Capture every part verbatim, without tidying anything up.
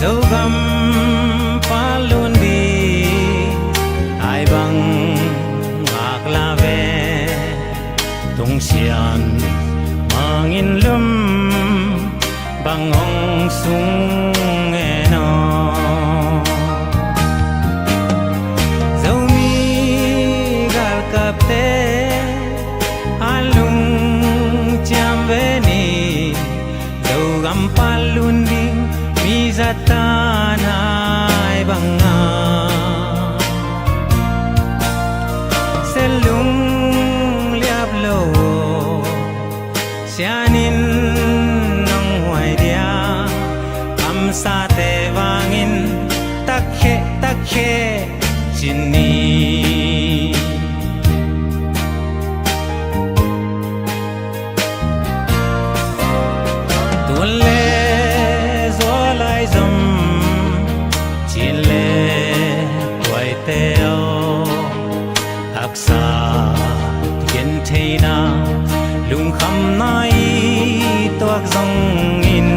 Zogam palun ding ai bang ngak la ve, tungsian mangin lum bang hong sung e no. Zomi galkapte a lungciam ve ni, Zogam palun ding mi zatan ai bang a, selung liap lo. Sianin nong huai dia, kamsate vangin takkhe takkhe cin ni. Tun le zual ai zom, cin le tuaite aw, haksa gentheihna lungkhamna i tuak zongin,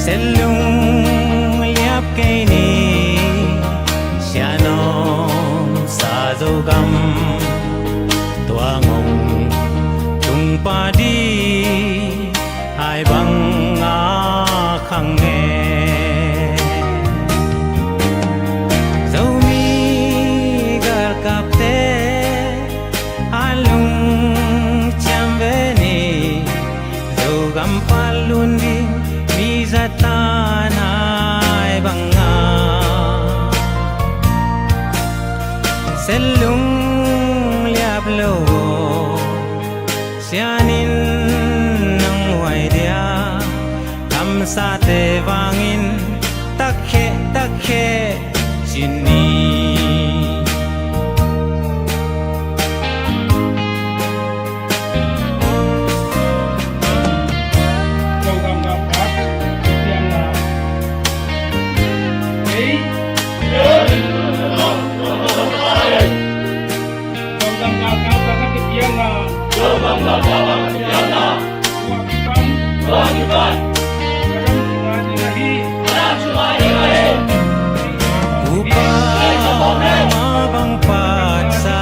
selung liap kei ni. Sianom sa Zogam tuang hong tung pah ding ai bang a khang e. Zomi galkapte a lungciam ve ni, Zogam palun ding mi zatan ai bang a, selung liap lo. Sianin nong huai dia, kamsate vangin takkhe takkhe cin ni. Upa ma bang patsa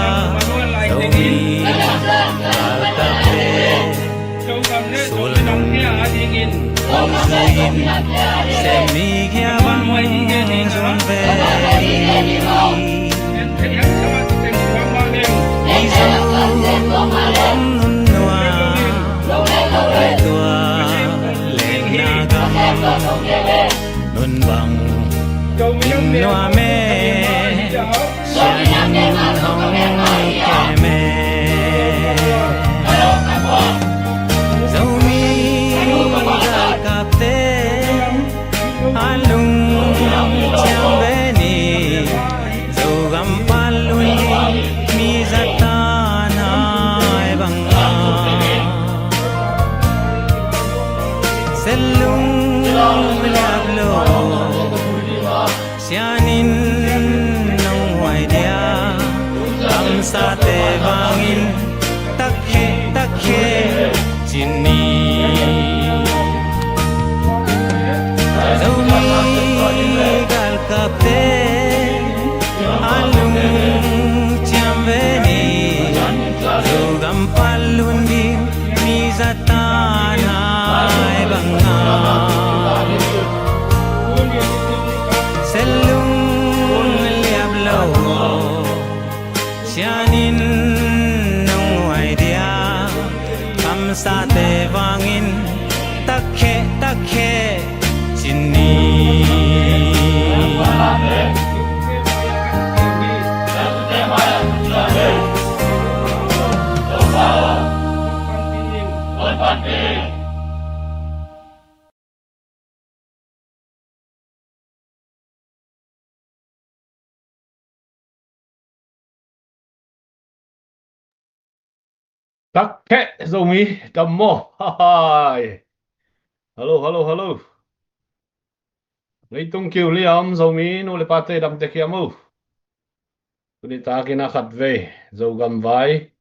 Zomi galkapte, sulnung hong zuin, sem ni gia bang zong ve ni. Ei Zogam nunnuam, tua lenna gam nun bang in nuam e, sianin hong kem e. Zomi galkapte a lungciam ve ni, Zogam palun ding mi zatan ai bang a, selung liap lo. Sianin nong huai dia, kamsate vangin takkhe takkhe cin ni. Zomi galkapte a lungciam ve ni, Zogam palun ding mi zatan ai bang a, selung liap lo. Sianin nong huai dia, kamsate vangin takkhe takkhe cin ni. Takkhe Zomi, dam maw? Hai. Hello, hello, hello. Leitung kiu liam Zomi nu le pate, dam tek hiam o? Tuni takin a khat vei Zogam vai,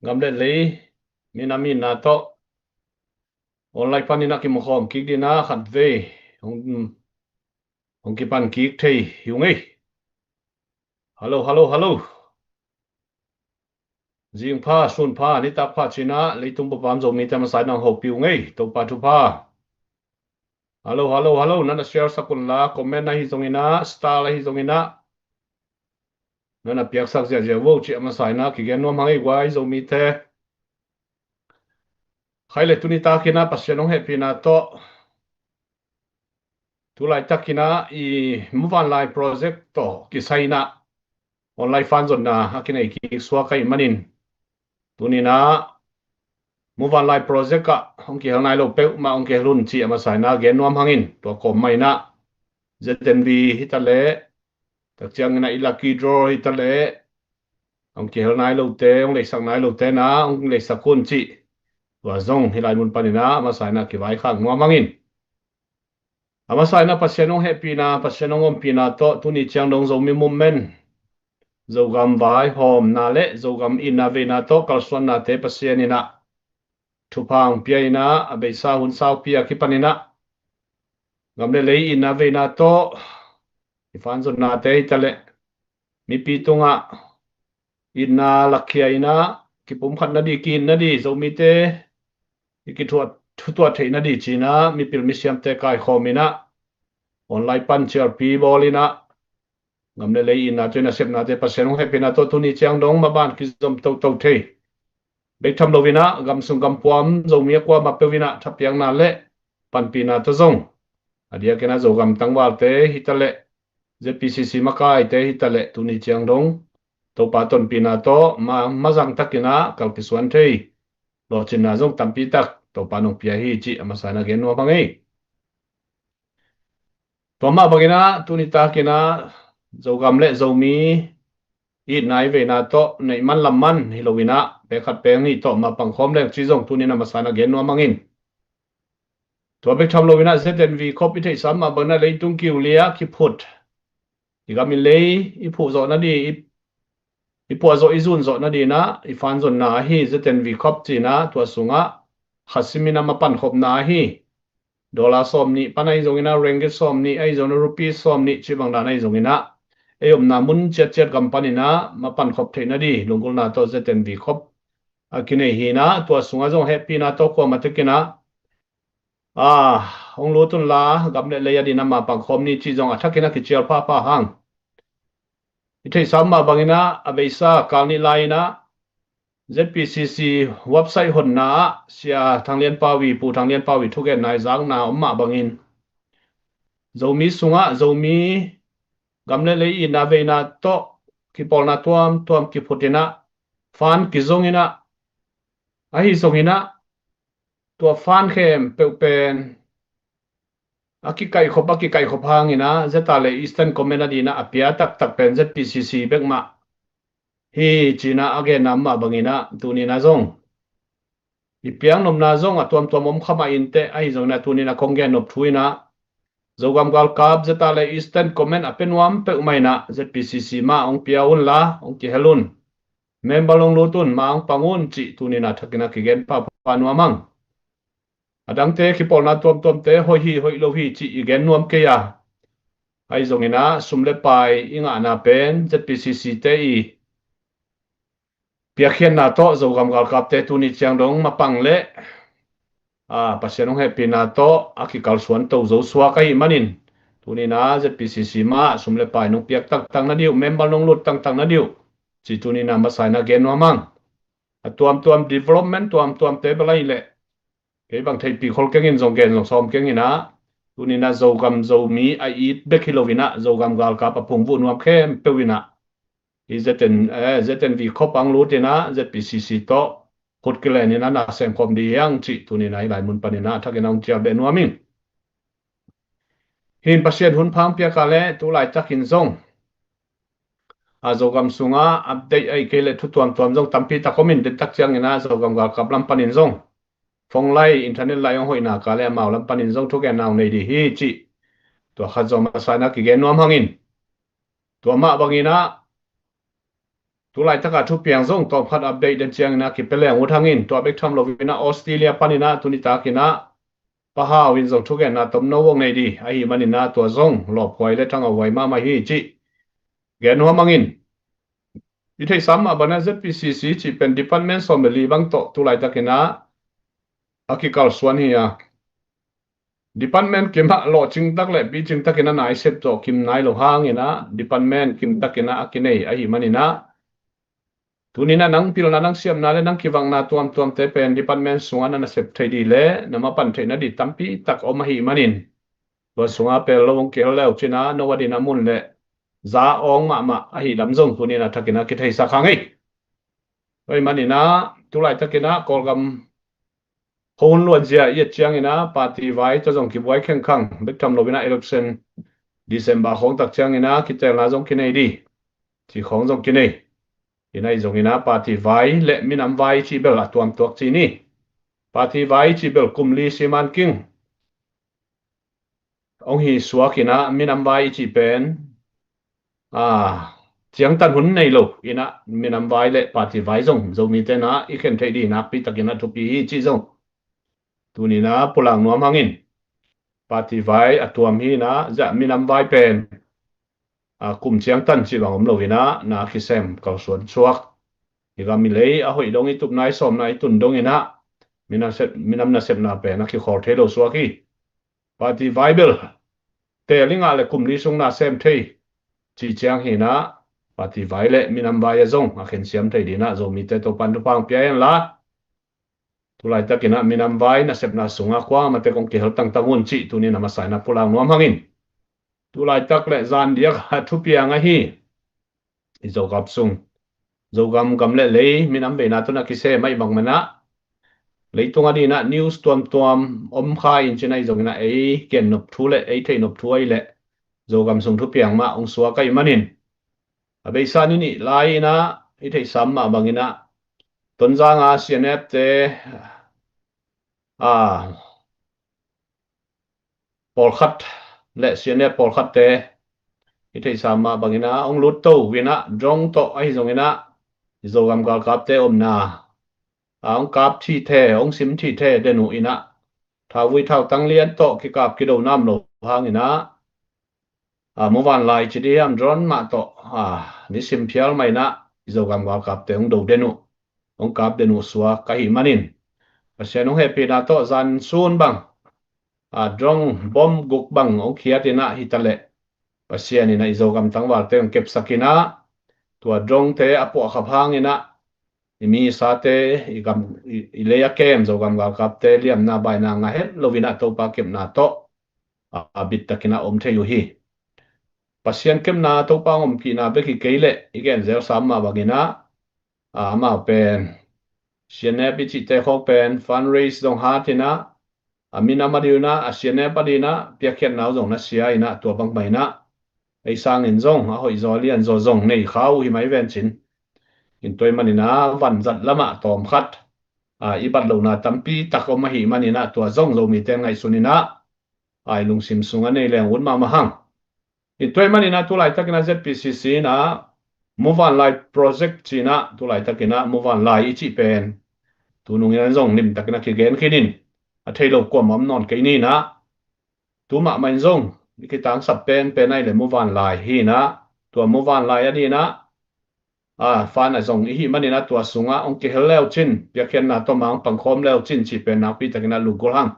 gam le lei, mi na mi na tawh Online panin a kimukhawm kik ding a khatvei hong, hong kipan kik thei hi ung ei. Hallo, hallo, hallo. Zing pha, sun pha, nitak pha ci-in a leitung bup a om Zomite masa-in hong hopih ung ei. Topa thupha. Hallo, hallo, hallo. Nan a share sak un la, comment ahi zongin a, star ahi zongin a, nan a piaksak ziahziah vo cih a masa-in a kigen nuam hang ei guai Zomite. Khai le tuni takin a Pasian hong hehpihna tawh, tu laitakin a i muvanlai project tawh kisai-in a online fund zonna a kinei kik suak ahih manin, tuni-in a muvanlai project ah hong kihel nai lo peuhmah hong kihel un cih a masa-in a gen nuam hangin, tua kawm mah in a Z N V hi ta leh, tak ciangin a i lucky draw hi ta leh, hong kihel nai lote, hong leisak nai lote na hong leisak un cih, tua zong hih lai mun panin a masa-in a kivaikhak nuam hangin. A masa-in a Pasian hong hehpihna, Pasian hong ompihna tawh tuni ciang dong Zomi Movement, Zogam vaihawmna le Zogam itna veina tawh kalsuannate Pasian in a thupha hong pia in a, a beisa hun saupi a kipan in a gam le lei itna veina tawh i fund zonnate hi ta leh, mipi tungah itna lakkhia in a, kipumkhat nading, ki-it nading, Zomite i kithuah, thutuah theih nading ci-in a mipil misiamte kaikhawm in a, online pan cialpi bawl in a, gam le lei itna tawh i nasepnate Pasian hong hehpihna tawh tuni ciang dong maban kizom toto thei bek tham lo-in a, gam sung gam pua Zomi a kuamah peuh in a thapiakna le panpihna tawh zong, a diakin a Zogam tangvalte hi ta leh, Z P C C makaite hi ta leh, tuni ciang dong Topa tonpihna tawh ma, mazang takin a kal kisuan thei lawhcinna zong tampi tak Topa hong pia hi cih a masa-in a gen nuam hang ei. Tua mah bangin a tuni takin a Zogam le Zomi itna veina tawh neih man lam man hi lo-in a, pek khat pek nih tawh ma pangkhawm leng cih zong tuni-in a masa-in a gen nuam hangin. Tua bek tham lo-in a Z N V khop i theihsa mah bangin a leitung kiu li-a kiphut, i gam i lei i phuh zawh nading, i, i puah zawh, i zun zawh nading in a i fund zonna ahi Z N V khop ci-in a, tua sungah kha simin a ma pankhopna ahi. Dollar sawmnih pan ahi zongin a, ringgit sawmnih ahi zongin a, rupee sawmnih cih bang dan ahi zongin a, ei omna mun ciatciat gam panin a ma pankhop theih nading lunggulhna tawh Z N V khop a kinei hi-in a, tua sungah zong hehpihna tawh kuamah tekin a, a, hong lut un la, gam le lei a dingin a ma pangkhawm ni cih zong a thakin a kicial phapha hang. I theihsa mah bangin a, a beisa kal nih lai-in a Z P C C website honna ah Sia Thang Lian Pau i, Pu Thang Lian Pau i thugenna i zakna om mah bangin, Zomi sungah Zomi gam le lei itna veina tawh kipawlna tuamtuam kiphut in a, fund kizong in a, ahi zongin a, tua fund khempeuh pen a kikaihkhop, a kikaihkhop hangin a, Zeta le Eastern Command a dingin a a pia taktak pen Z P C C bek mah hi ci-in a a genna mah bangin a, tuni-in a zong i piaknopna zong a tuamtuam om kha mah inteh, ahi zongin a tuni-in a kong gennop thu in a, Zogam galkap Zeta le Eastern Command a pia nuam peuhmah in a Z P C C mah hong pia un la, hong kihel un. Member hong lut un, ma hong pang un cih tuni-in a thakin a kigen phapha nuam hang. A dangte kipawlna tuamtuamte hoih hi hoih lo hi cih i gen nuam kei a, ahi zongin a sum le pai i ngahna pen Z P C C te i piakkhiatna tawh Zogam galkapte tuni ciang dong mapang le, a, Pasian hong hehpihna tawh a kikalsuan to zo suak ahih manin, tuni-in a Z P C C mah sum le pai nong piak taktak nading uh, member nong lut taktak nading uh, ci tuni-in a masa-in a gen nuam hang. A tuamtuam development tuamtuamte bel ahih leh kei bang theihpih khol keng in, zong gen zong sawm keng in a, tuni-in a Zogam Zomi a it bek hi lo-in a, Zogam galkap a phungvuh nuam khempeuh in a, i Z N, eh, Z N V khop ah hong lut in a, Z P C C tawh khut kilen in a na sem khawm ding hi hang cih tuni-in a hih lai mun panin a thakin a hong cial beh nuam ing. Hi in Pasian hun pha hong piak a leh tu laitakin zong a Zogam sungah update ahih kei leh thu tuamtuam zong tampi tak om in, den tak ciangin a Zogam galkap lam panin zong phone line, internet line hong hoih nak leh amau lam panin zong thugenna hong nei ding hi cih tua khat zong masa-in a kigen nuam hangin. Tua mah bangin a tu laitaka thupiang zong tawmkhat update den ciangin a kipia leng ut hangin, tua bek tham lo-in a Australia panin a tuni takin a Pa Hau in zong thugenna tomno vong nei dih ahih manin ah tua zong lawphuai le thangauhuai mahmah hi cih gen nuam hang in. I theihsa mah bangin ah Z P C C cih pen department sawm le li bang tawh tu laitakin ah a kikalsuan hi a, department kim ah lawhcing tak le picing takin a nai sep tawh kim nai lo hangin ah department kim takin ah a kinei ahih manin ah, tuni in ah nang pilna, nang siamna le nang kivakna tuamtuamte pen department sungah na na sep thei dih le na mapan theihna dih tampi tak om ahih manin, tua sungah pel lo hong kihel le uh cin ah no a ding a mun le za awng mahmah ahih lam zong tuni in ah thakin ah kitheisak hang ei. Tua ahih manin ah tu laitakin ah Kawlgam khuahun luanzia i et ciangin ah party vai tawh zong kibuai khengkhang, bek tham loin ah election December khawng tak ciangin ah kiteelna zong kinei dih cih khawng zong kinei. Hi in ah i zongin ah party vai le minam vai cih bel a tuamtuak ci ni. Party vai cih bel kum li siman king hong hi suak in ah minam vai i cih pen, a, ciangtan hun nei lo in ah minam vai le party vai zong Zomite in ah i khen theih dih nakpi takin ah thupi hi cih zong tuni in ah pulak nuam hang in. Party vai a tuam hi in ah zah minam vai pen, a, kum ciangtan cih bang om lo in ah na kisem kalsuan suak. I gam i lei a hoih dong, i tupna i sawmna i tun dong in ah minam sep, minam nasepna pen a kikhawl thei lo suak hi. Party vai bel teel i ngah le kum li sung na sem thei cih ciang hi in ah party vai le minam vai a zong a khensiam thei dih in ah Zomite Topan thupha hong pia hen la. Tu laitakin ah minam vai nasepna sungah kuamah tek hong kihel tangtang un cih tuni in a masa in ah pulak nuam hang in. Tu laitak le zan diak a thupiang ahi i Zogam sung, Zogam gam le lei minam veina tawh na kisem ahih bang man ah leitung a ding ah news tuamtuam om kha in cin ah i zongin ah ei gen nop thu le ei theih nop thu ahih leh Zogam sung thupiang mah hong suak ahih manin, a beisa ni nih lai in ah i theihsa mah bangin ah Tonzang a C N F te, a, pawlkhat le C N F pawlkhatte i theihsa mah bangin ah hong lut to uh in ah drone tawh ahi zongin ah i Zogam galkapte omna a hong kap thithe, hong sim thithe den uh in ah thauvui thautang lian tawh kikap kido nam lo hangin ah, a, muvanlai ci dih hiam, drone mah tawh, a, nisim phial mah in ah i Zogam galkapte hong do den uh, hong kap den uh suak ahih manin Pasian hong hehpihna tawh zan sun bang, a, drone bom guk bang hong khiat in ah hi ta leh Pasian in ah i Zogam tangvalte hong kepsak in ah tua dronete a puahkhap hangin ah i misate, i gam, i, i lei a kem Zogam galkapte liamna baina ngah het lo in ah Topa kepna tawh, a, a bit takin ah om thei uh hi. Pasian kepna Topa hong ompihna bek hi kei leh i gen zelsa mah bangin ah, a, amau pen C N F i cihte khawng pen fundraise zong hat in ah, a minam a ding in ah, a C N F a ding in ah piakkhiatna uh zong na sia in ah tua bangmah in ah ei sangin zong a hoihzaw a lianzaw zong nei kha uh hi mai ven cin. In tua ahih manin ah vanzat lamah tawmkhat, a, i bat lohna tampi tak om ahih manin ah tua zong Zomite ngaihsun in ah, a, i lungsim sungah nei leng ut mahmah hang. In tua ahih manin ah tu laitakin ah Z P C C in ah muvanlai project ci in ah tu laitakin ah muvanlai i cih pen tunung in ah zong limtakin ah kigen khin in, a thei lo kuamah om nawn kei ni in ah, tu mahmah in zong i kitangsap penpen ahih leh muvanlai hi in ah, tua muvanlai a ding in ah, a, fund a zong i hih manin ah tua sungah hong kihel le uh cin, piakkhiatna tawh mah hong pangkhawm le uh cin cih pen nakpi takin ah lungkul hang.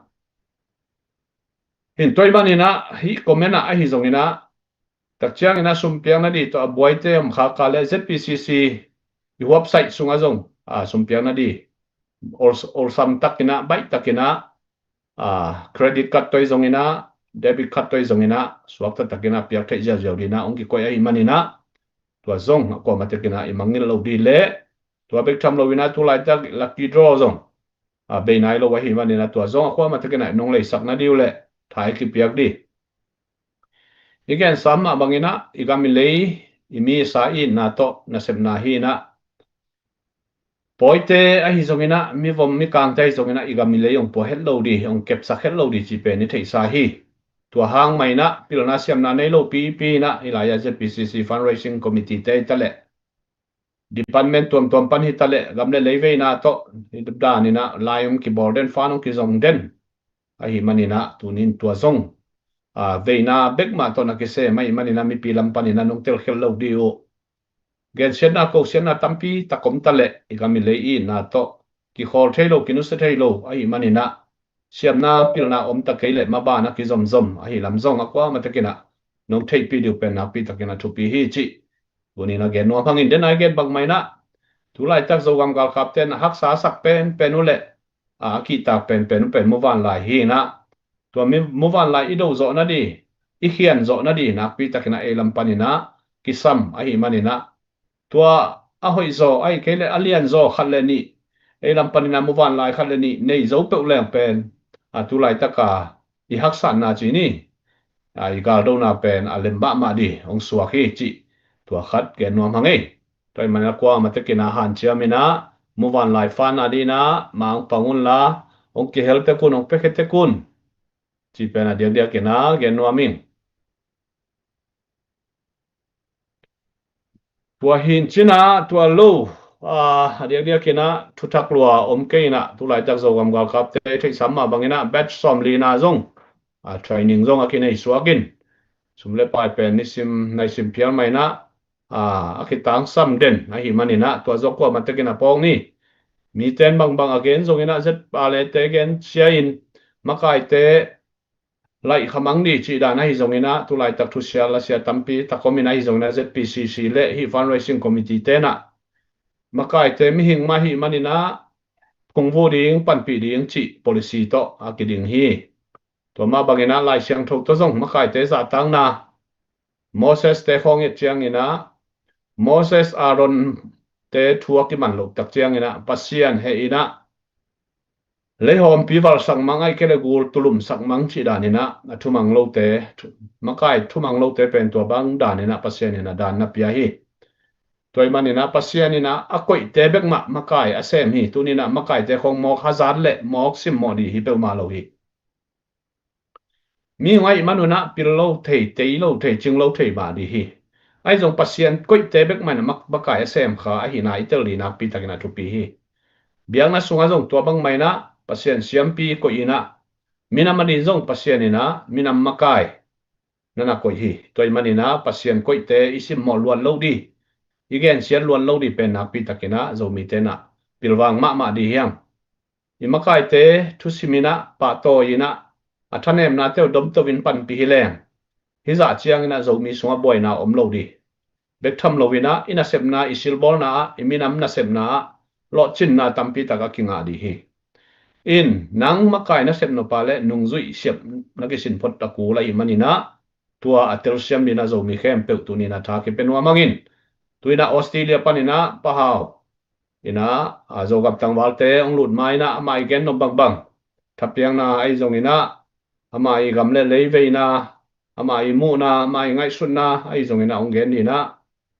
In tua ahih manin ah hih comment ah ahi zongin ah, tak ciangin ah sumpiakna ding tawh a buaite om khak a leh Z P C C i website sungah zong, a, sumpiakna ding ol, olsam takin ah, baih takin ah, a, credit card tawh hi zongin ah, debit card tawh hi zongin ah suakta takin ah piak theih ziauziau ding in ah hong kikoih ahih manin ah tua zong a kuamah takin ah i mangngilh loh ding leh tua bek tham loin ah tu laitak lucky draw zong, a, bei nai lo ahih manin ah tua zong a kuamah takin ah i nong leisak nading uh leh tha i kipiak ding. I gensa mah bangin ah i gam i lei, i misa i itna tawh nasepna hi in ah, pawite ahi zongin ah, mivom mikangte ahi zongin ah i gam i lei hong pua het lo ding, hong kepsak het lo ding cih pen i theihsa hi. Tua hang mah in ah pilna siamna nei lo pipi in ah hih lai-ah Z P C C fundraising committee te hi ta leh, department tuamtuam pan hi ta leh, gam le lei veina tawh hi dan in ah lai hong kibawl den, fund hong kizong den, Ahi maninah tunin tua zong a, veina bek mah tawh na kisem ahi maninah mipi lam paninah nong telkhial lo dih uh. Gensiatna kosiatna tampi tak om ta leh i gam i lei i itna tawh kikhawl thei lo, kinusia thei lo ahi maninah siamna pilna om ta kei leh maban a kizomzom ahi lam zong a kuamah takinah nong theihpih dih uh pen nakpi takinah thupi hi cih tunin a gen nuam hangin. Den a i gen bang mainah tulaitak Zogam galkapte na haksa a sak penpen uh leh a, a kihtak penpen uh pen muvanlai hinah tua mi muvanlai i do zawh nadih, i khian zawh nadih nakpi takinah ei lam paninah kisam ahi maninah tua a hoih zaw ahi kei leh a lian zaw khat le nih, ei lam paninah muvanlai khat le nih nei zo peuh leng pen a tulaitaka i haksatna ci ni a, i galdona pen a lem mahmah dih hong suak hi cih tua khat gen nuam hang ei. Tua i manah kuamah takinah hanciam inah muvanlai fan a dinah mangpang unla hong kihel tek un, hong piakhe tek un cih pen a diakdiakinah gen nuam ing. Tua hin cinah tua lo a, a diakdiakinah thuthak lua om kei inah tulaitak Zogam galkapte theihsam mah banginah batch sawmlina zong a, training zong a kinei suakin sum le pai pen nisim naisim phial mainah a, a kitangsam den ahi maninah tua zawk kuamah takin a pawk ni. Miten bangbang a gen zonginah zet a lete gen sia in makaite laih khamang dih cih dan ahi zonginah tulaitak thusia lasia tampi tak om in ahi zonginah Z P C C le hih fundraising committee tenah makaite mihing mah hih maninah phungvuh ding, panpih ding cih policy tawh a kiding hi. Tua mah banginah Lai Siangtho tawh zong makaite zahtakna Moses te khawng et cianginah Moses Aaron te thu a kiman loh tak cianginah Pasian heh inah leihawmpi valsak mang ahi kei le gul tulumsak mang cih daninah a thumang lote, makai thumang lote pen tua bang daninah Pasian inah dan na pia hi. Tua i maninah Pasian inah a koihte bek mah makai a sem hi. Tuninah makaite khawng mawk hazat le mawk simmawh dih hi peuhmah lo hi. Mi ngaih manunah pil lo thei, tei lo thei, cing lo thei mah dih hi. Ahi zong Pasian koihte bek mah inah mak-, makai a sem kha ahina i tel dih nakpi takinah thupi hi. Biakna sungah zong tua bang mah inah Pasian siampi koih inah minam a din zong Pasian inah minam makai nana koih hi. Tua i maninah Pasian koihte i simmawh luat lo dih, i gensiat luat lo dih pen nakpi takinah Zomite nah pilvang mahmah dih hiang. I makaite thusim inah pahtawi inah a thanemnate uh domto in panpih hi leng hizah cianginah Zomi sungah buaina om lo dih. Bek tham loinah i nasepna, i silbawlna ah, i minam nasepna ah lawhcinna tampi tak a kingah dih hi. In nang makai nasep nupa le nungzuih siap na kisin phot a kul ahi maninah tua a telsiam dinah Zomi khempeuh tuninah tha kipia nuam hangin. Tuinah Australia paninah Pa Hau inah a Zogam tangvalte hong lut ma inah amah i gen nop bangbang thapiakna ahi zonginah amah i gam le lei veina, amah i muhna, amah i ngaihsutna ahi zonginah hong gen dinah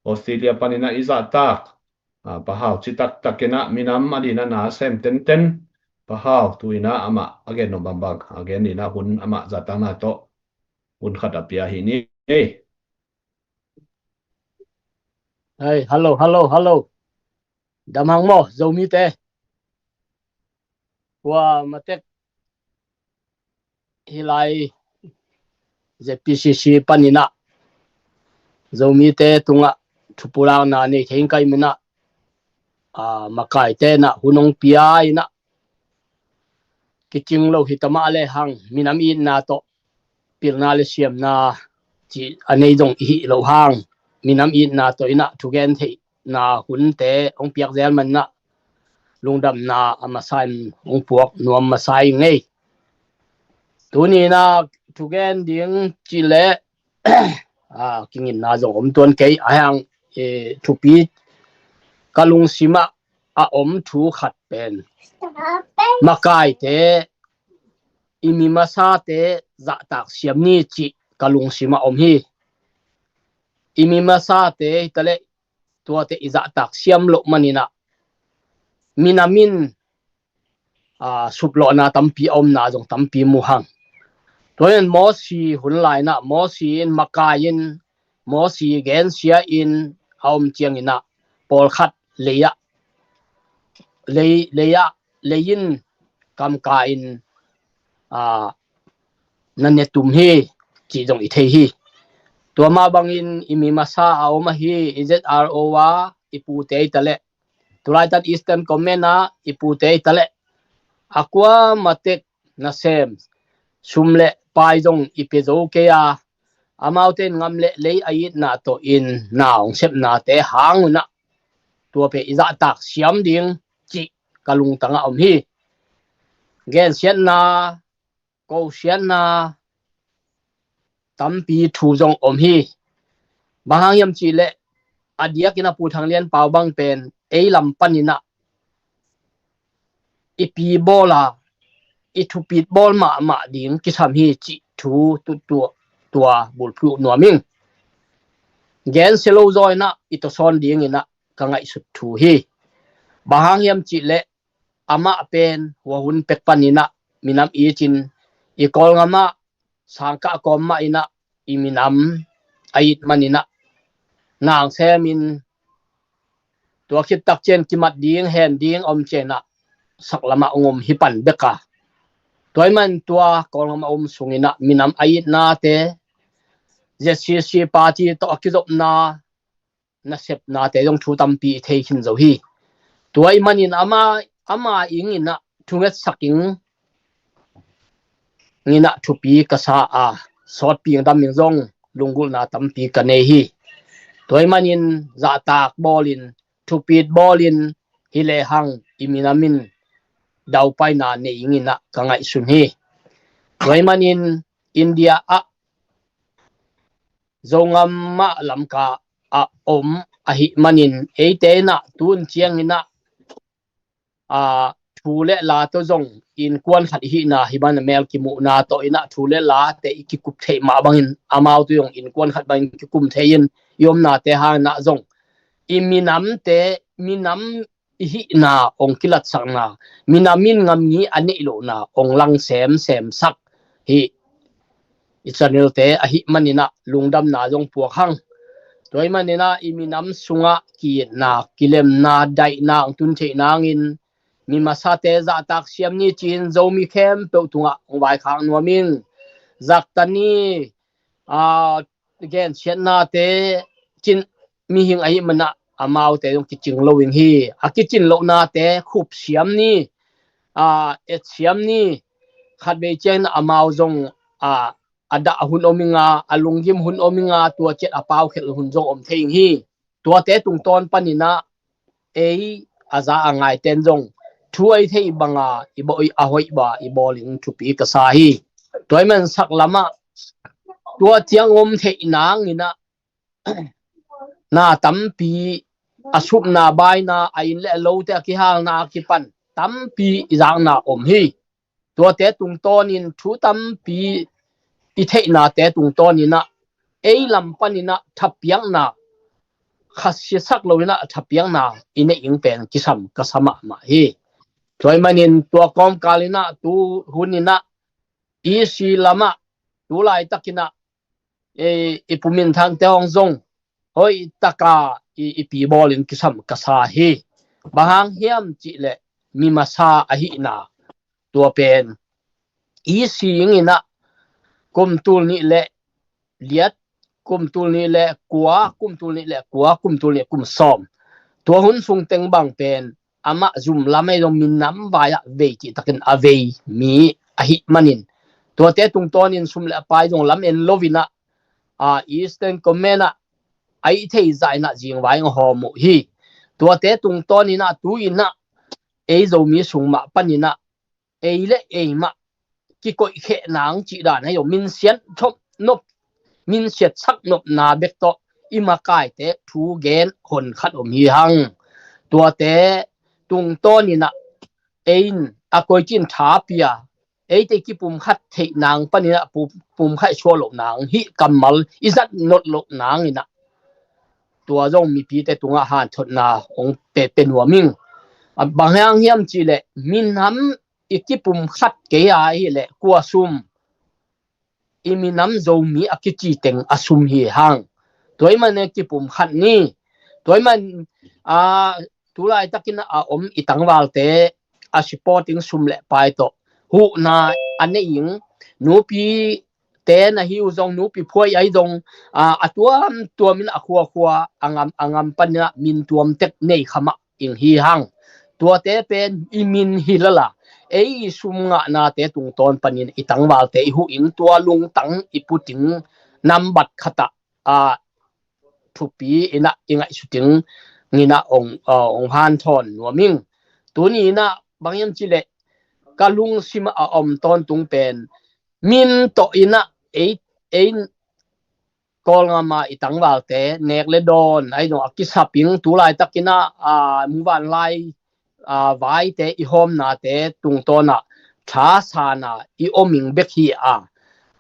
Australia paninah i zahtak a, Pa Hau citak takinah minam a dinah na sem tenten Pa Hau tuinah amah a gen nop bangbang a gen dinah hun amah zahtakna tawh hun khat a pia hi ni. Ei. Hai, hello, hello, hello. Dam hang maw, Zomite? Tua matek hih lai Z P C C paninah Zomite tungah thupulakna nei thei ing ka hih manah, a, makaite nah hun hong pia inah kicing lo hi ta mah lehang minam itna tawh pilna le siamna cih a nei zong i hih loh hang minam itna tawh inah thugen theihna hunte hong piak zel maninah lungdamna a masa in hong puak nuam masa ing ei. Tuninah thugen ding cih leh a, kinginna zong om tuan kei a hang, e, thupi ka lungsimah a om thu khat pen makaite i mi masate zahtak siam ni cih ka lungsimah om hi. I mi masate hitaleh tuate i zahtak siam loh maninah minam in, a, suplawhna tampi a omna zong tampi mu hang. Tua in Mosi hun lainah Mosi in makai in Mosi gensia in a om cianginah pawlkhat lei-ah lei, lei-ah lei in kamka in a, na ne tum hi, cih zong i thei hi. Tua mah bangin i mi masa a om ahi i Z R O a i pute i ta leh, tulaitan Eastern Command a i pute i ta leh, a kuamatek nasem sum le pai zong i pia zo kei a, amaute in ngam le lei a itna tawh in na hong sepnate hang un ah, tua pen i zahtak siam ding cih ka lungtang ah om hi. Gensiatna, kosiatna tampi thu zong om hi. Bang hang hiam cih leh, a diakin a Pu Thang Lian Pau bang pen ei lam panin ah i pi bawl a, i thupit bawl mahmah ding kisam hi cih thu tu, tua, tua bulphuh nuam ing. Gensia lo zaw in ah i tawsawn dingin ah ka ngaihsut thu hi. Bang hang hiam cih leh, amah pen hua hun pek panin ah minam i cin, i Kawlgam ah sangkah kawm mah in ah i minam a it manin ah, nang semin tua khit tak ciang kimat ding, hen ding om ciangin ah saklam ah hong om hi pan bek a. Tua ahih manin tua Kawlgam a om sungin ah minam a itnate, Z C C party tawh a kizopna, nasepnate zong thu tampi i thei khin zo hi. Tua ahih manin ama, ama ingin ah thungetsak ing, in ah thupi ka sa a, sawtpi dam ing zong lunggulhna tampi ka nei hi. Tua ahih manin zahtak bawlin, thupit bawlin, hi lehang i minam in daupaina nei ing in ah ka ngaihsun hi. Tua ahih manin India ah Zogam ah Lamka ah om ahih manin eite in ah tun ciangin ah, a, thu le la tawh zong innkuan khat i hihna hi ban a mel kimuhna tawh in ah thu le late i kikup theih mah bangin amau tawh zong innkuan khat bangin kikum thei in i omnate hang in ah zong i minamte, minam i hihna hong kilatsakna, minam in ngamngi a neih lohna hong lang semsem sak hi. I channelte ahih manin ah lungdamna zong puak hang. Tua ahih manin ah i minam sungah ki-itna, kilemna, daihna hong tun theih nangin mi masate zahtak siam ni ci-in Zomi khempeuh tungah hong vaikhak nuam ing. Zakta ni, a, gensiatnate cin mihing ahih manin ah amaute zong kicing lo ing hi. A kicin lohnate khup siam ni, a, et siam ni, khatvei ciangin amau zong, a, a dah hun om ing a, a lunggim hun om ing a, tua ciat a paukhelh hun zong om thei ing hi. Tuate tungtawn panin ah ei a za a ngaite in zong thu a i theih banga i bawl, a hoih banga i bawl in thupi ka sa hi. Tua ahih manin saklam ah tua ciang om theih nangin ah na tampi, a supna baina, a inn le a lote a kihalna a kipan tampi i zakna om hi. Tuate tungtawnin thu tampi i theihnate tungtawnin ah ei lam panin ah thapiakna, khasiasak loin ah thapiakna i neih ing pen kisam ka sa mahmah hi. Tua ahih manin tua kawmkalin ah tu hunin ah E C lamah tu laitakin ah, e, i Pu Min Thangte hong zong hoih taka i, i pi bawlin kisam ka sa hi. Bang hang hiam cih leh mi masa ahihna tua pen E C ingin ah kum tul nih le liat, kum tul nih le kua, kum tul nih le kua, kum tul nih kum sawm, tua hun sung teng bang pen amah zum lam ahi zong minam vai ah vei cihtakin a vei mi ahih manin tuate tungtawnin sum le a pai zong lam en loin ah, a, Eastern Command ah a i thei zah in ah zingvai hong hawm uh hi. Tuate tungtawnin ah tu-in ah ei Zomi sung mah panin ah ei le ei mah kikoihkheh nang cih dan ahi zong minsiat thop nop, minsiat sak nopna bek tawh i makaite thu gen hon khat om hi hang. Tuate tungtawnin ah ei in a koici in tha pia, eite kipumkhat theih nang panin ah pu-, pumkhat suah loh nang hih kammal i zat nolh loh nangin ah tua zong mipite tungah hanthotna hong pe, pe nuam ing. A, bang hang hiam cih leh minam i kipumkhat kei a ahih leh kua sum, i minam Zomi a kici teng a sum hi hang. Tua ahih manin kipumkhat ni. Tua ahih manin, a, tu laitakin a om i tangvalte a supporting sum le pai tawh huhna a nei ing. Nupi te na hi uh zong, nupi phuai ai zong, a, a tuamtuam in a khuakhua a ngam, a ngam panin ah min tuam tek nei kha mah ing hi hang. Tuate pen i min hi lala, ei i sum ngahnate tungtawn panin i tangvalte i huh ing, tua lungtang i put ing, nambat khat ah, a, thupi in ah i ngaihsut ing in ah ong, a, ong hanthawn nuam ing. Tuni in ah bang hiam cih leh ka lungsim a om tawntung pen min tawh in ah ei, ei Kawlgam a i tangvalte nek le dawn ai zong a kisap ing, tu laitakin ah, a, muvanlai, a, vaite i hawmnate tungtawn ah thasan a i om ing bek hi a,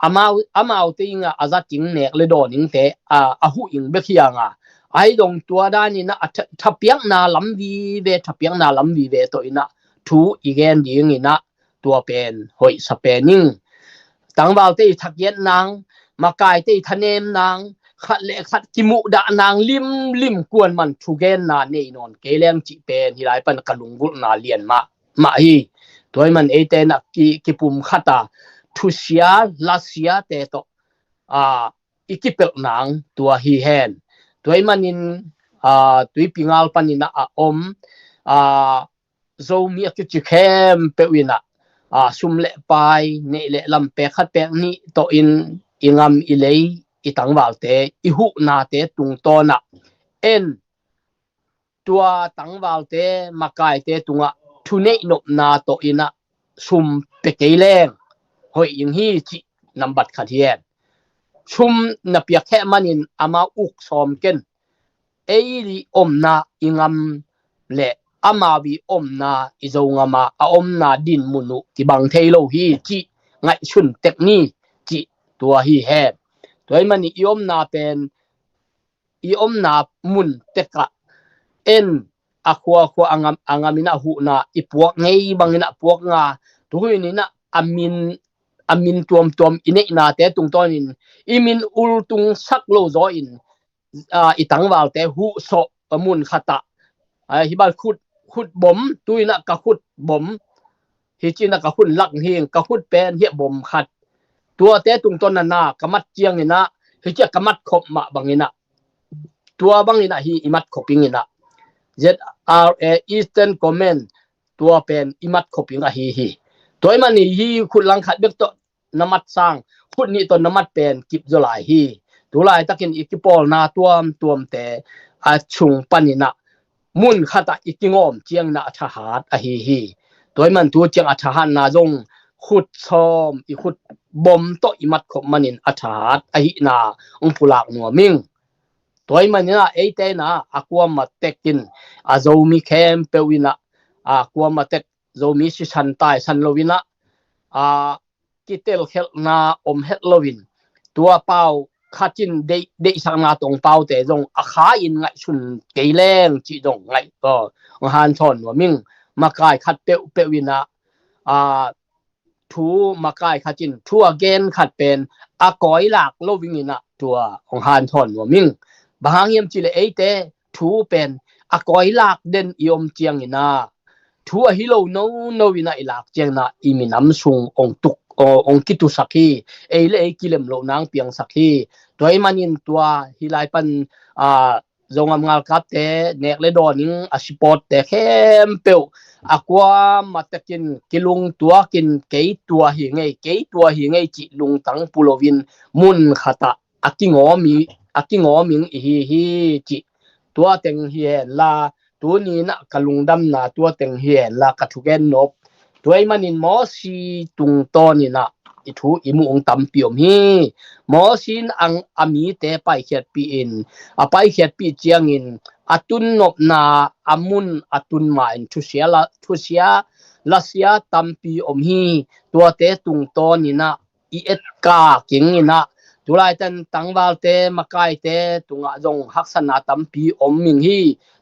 amau, amaute ing ah a zat ing, nek le dawn ingte, a, a huh ing bek hi hang a, ai zong tua danin ah a tha-, thapiakna lam vive, thapiakna lam vive tawh in ah thu i gen ding in ah tua pen hoihsa pen ing. Tangvalte i thakiat nang, makaite i thanem nang, khat le khat kimuhdah nang limlim kuaman thugenna nei nawn kei leng cih pen hih lai pan ka lunggulhna lian mah, mah hi. Tua ahih man eite in ah ki, kipum khat a thusia lasiate tawh, a, i kipelh nang tua hi hen. Tua ahih manin, a, Tuipi ngal panin ah a om, a, Zomi a kici khempeuh in ah, a, sum le pai, neih le lam pek khat pek nih tawh in i ngam i lei, i tangvalte i huhnate tungtawn ah en, tua tangvalte makaite tungah thuneih nopna tawh in ah sum pia kei leng hoih ing hi cih nambat khat hi hen. Sum na piak kheh manin amau uk sawm ken, ei i omna i ngam le amau i omna i Zogam a a omna dinmun uh kibang thei lo hi cih ngaihsun tek ni cih tua hi hen. Tua ahih manin i omna pen, i omna mun tek ah en, a khuakhua a ngam, a ngam in ah huhna i puak ngei bangin ah puak nga, tu hun in ah a min, a min tuamtuam i neihnate tungtawnin i min ultung sak lo zaw in, a, i tangvalte huh sawh a mun khat ah, a, hih bang khut, khut bom, tu in ah ka khut bom, hi ci in ah ka khut lak hi, ka khut pen hiah bom khat, tuate tungtawn na na ka mat ciangin ah, hi ci a ka mat khop mah bangin ah, tua bangin ah hi i mat khop ing in ah, Z R A Eastern Command, tua pen i mat khop ing ahi hi. Tua ahih manin hi khut lang khat bek tawh na mat sang, khut nih tawh na mat pen kip zaw lai hi. Tu laitakin i kipawlna tuamtuamte a sung panin ah mun khat ah i kingawm ciangin ah a thahat ahi hi. Tua ahih man tu ciang a thahatna zong khut sawm, i khut bom tawh i mat khop manin a thahat ahihna ong pulak nuam ing. Tua ahih manin ah eite in ah a kuamah tekin, a Zomi khempeuh in ah, a kuamah tek Zomi sisan taisan lo in ah, a kitelkhelhna om het lo in, tua pau khat in deih, deihsakna tawh ong paute zong a kha in ngaihsun kei leng cih zong ngaih, aw, ong hanthawn nuam ing. Makai khat peuhpeuh in ah, a, thu makai khat in thu a gen khat pen a kawilak lo ing in ah tua ong hanthawn nuam ing. Bang hang hiam cih leh eite thu pen a kawilak den i om ciangin ah, thu ahi lo nono in ah i lak ciangin ah i minam sung ong tuk, ong, ong kitusak hi. Ei le ei kilem loh nang piangsak hi. Tua ahih manin tua hih lai pan, a, Zogam ngalkapte, nek le dawn ing a supportte khempeuh a kuamah tekin kilungtuakin, kei tua hi ngei, kei tua hi ngei cih lungtang pu loin mun khat ah a kingawm i, a kingawm ing i hi hi cih tua teng hi hen la, tuni in ah ka lungdamna tua teng hi hen la, ka thugen nop. Tua ahih manin Mosi tungtawn in ah i thu i muh ong tampi om hi. Mosi in ang a mite paikhiatpih in, a paikhiatpih ciangin a tun nopna a mun a tun ma in thusia la, thusia lasia tampi om hi. Tuate tungtawn in ah i etkak ing in ah, tu laitan tangvalte, makaite tungah zong haksatna tampi om ing hi.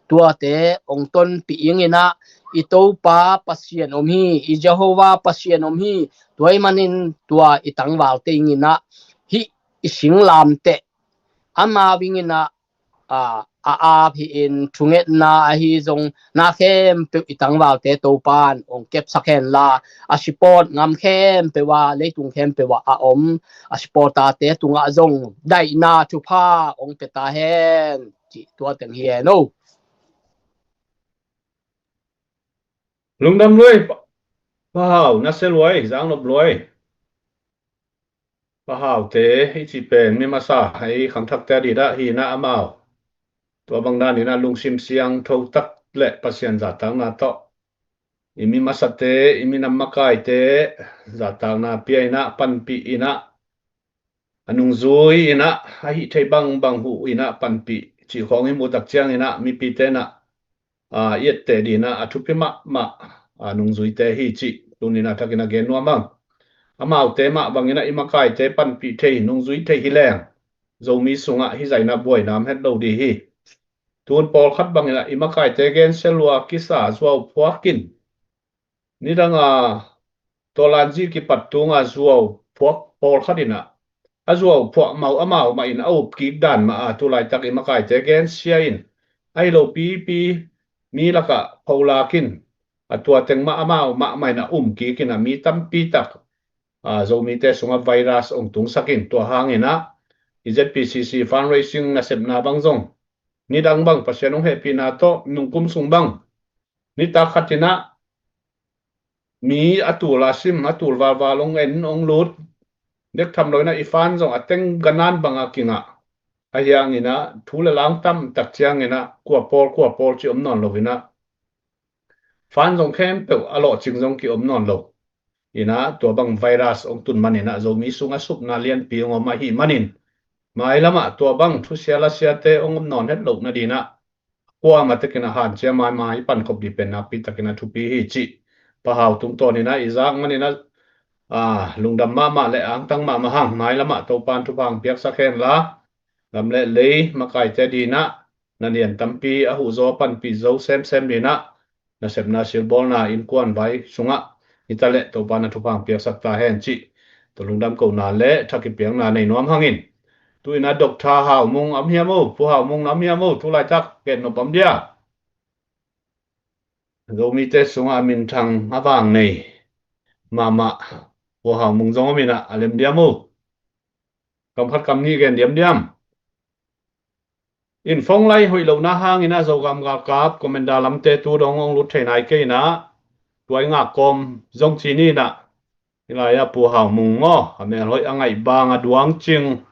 Tuate ong tonpih ing in ah, i Topa Pasian om hi, i Jehovah Pasian om hi. Tua ahih manin tua i tangvalte ing in ah, hih i singlamteh, amau ing in ah, a, a ap hi in, thungetna ahi zong na khempeuh i tangvalte Topan hong kepsak hen la, a support ngam khempeuh ah, leitung khempeuh ah a om a supporterte tungah zong daihna thupha hong pia ta hen, cih tua teng hi hen o. Lungdam luai, Pa Hau, na sia luai, zang nop luai. Pa Haute i cih pen mi masa, ei khangthakte a didah hi na amau. Tua bang dan inah lungsim siangtho tak le Pasian zahtakna tawh i mi masate, i minam makaite zahtakna pia inah, panpih inah, a nungzui inah, a hih thei bangbang huh inah panpih cih khawng i muhtak ciang inah mipite inah, a, i etteh dinah a thupi mahmah, a, nungzuite hi cih tuninah thakin a gen nuam ang. Amaute mah banginah i makaite panpih thei, nungzui thei hi leng Zomi sungah hi zainah buaina om het lo dih hi. Tun pawlkhat banginah i makaite gensia lua kisa zuau phuakin, nidanga tawlanzi kipat tunga zuau phuak pawlkhat inah a zuau phuak mau amau mah in a up kik dan mah a tulaitak i makaite gensia in ahi lo pipi mi lakah pholakin a tua teng mah amau mahmah in a um kik inah mi tampi tak, a, Zomite sungah virus ong tungsakin tua hanginah i Z P C C fundraising nasepna bang zong nidang bang Pasian ong hehpihna tawh nungkum sung bang nitak khatinah mi a tul a sim, a tul valval ong en ong lut, dek tham lo inah i fan zong a teng ganan banga kingah. A hianginah thu le lang tamtak cianginah kua pawl kua pawl ci om nawn lo inah fan zong khempeuh a lawhcing zong ki om nawn lo. Inah tua bang virus ong tun maninah Zomi sungah supna lianpi ong om ahih manin mailamah tua bang thusia lasiate ong om nawn het loh nadinah kuamah takin a hancia maimai i pankhop dih pen nakpi takin a thupi hi cih Pa Hau tungtawninah i zak maninah, a, lungdam mahmah le angtang mahmah hang. Mailamah Topan thupha hong piaksak hen la, gam le lei makaite dinah na nian tampi a huhzaw panpih zo semsem dinah nasepna silbawlna innkuan vai sungah i ta le Topan a thupha hong piaksak ta hen cih tua lungdam kohna le tha kipiakna nei nuam hangin. Tu inah Doctor Hau Mung a om hiam o, Pu Hau Mung na om hiam o, tulaitak gen nop om dia? Zomite sungah a minthang a vang nei mahmah Pu Hau Mung zong om inah a lem diam o? Kam khat kam nih gen diam diam? In phone line hoih lohna hanginah Zogam galkap Commander lamte tu dong ong lut thei nai kei inah tua i ngak kawm zong ci ni inah. Hih lai-ah Pu Hau Mung maw, a mel hoih a ngaih bang a duang cing,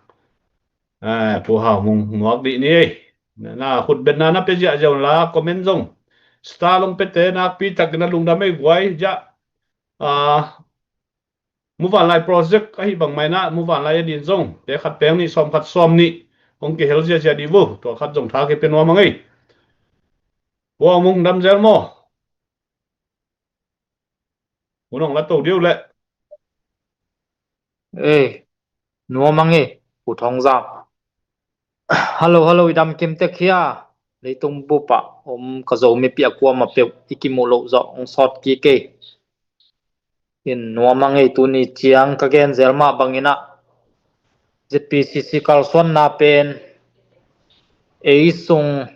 eh, Pu Hau Mung nuak dih ni ei. Na khutbetna na pia ziahziah un la comment zong star long pete nakpi takin a lungdam ei guai ziah. Ah, Muvanlai project ahi bang mainah Muvanlai a din zong te khat peng nih sawm khat sawm nih hong kihel ziahziah dih vo. Tua khat zong tha kipia nuam a ngei. Pu Hau Mung dam zel maw? Hun hong la to diu leh. Ei, nuam a ngei, Pu Thongzam. Hello, hello, i dam kim tek hia? Leitung bupah om ka Zomi pi a kuamah peuh i kimuh loh zawh hong sawt kik ei. In nuam a ngei, tuni ciang ka gen zel mah banginah Z P C C kalsuanna pen ei sung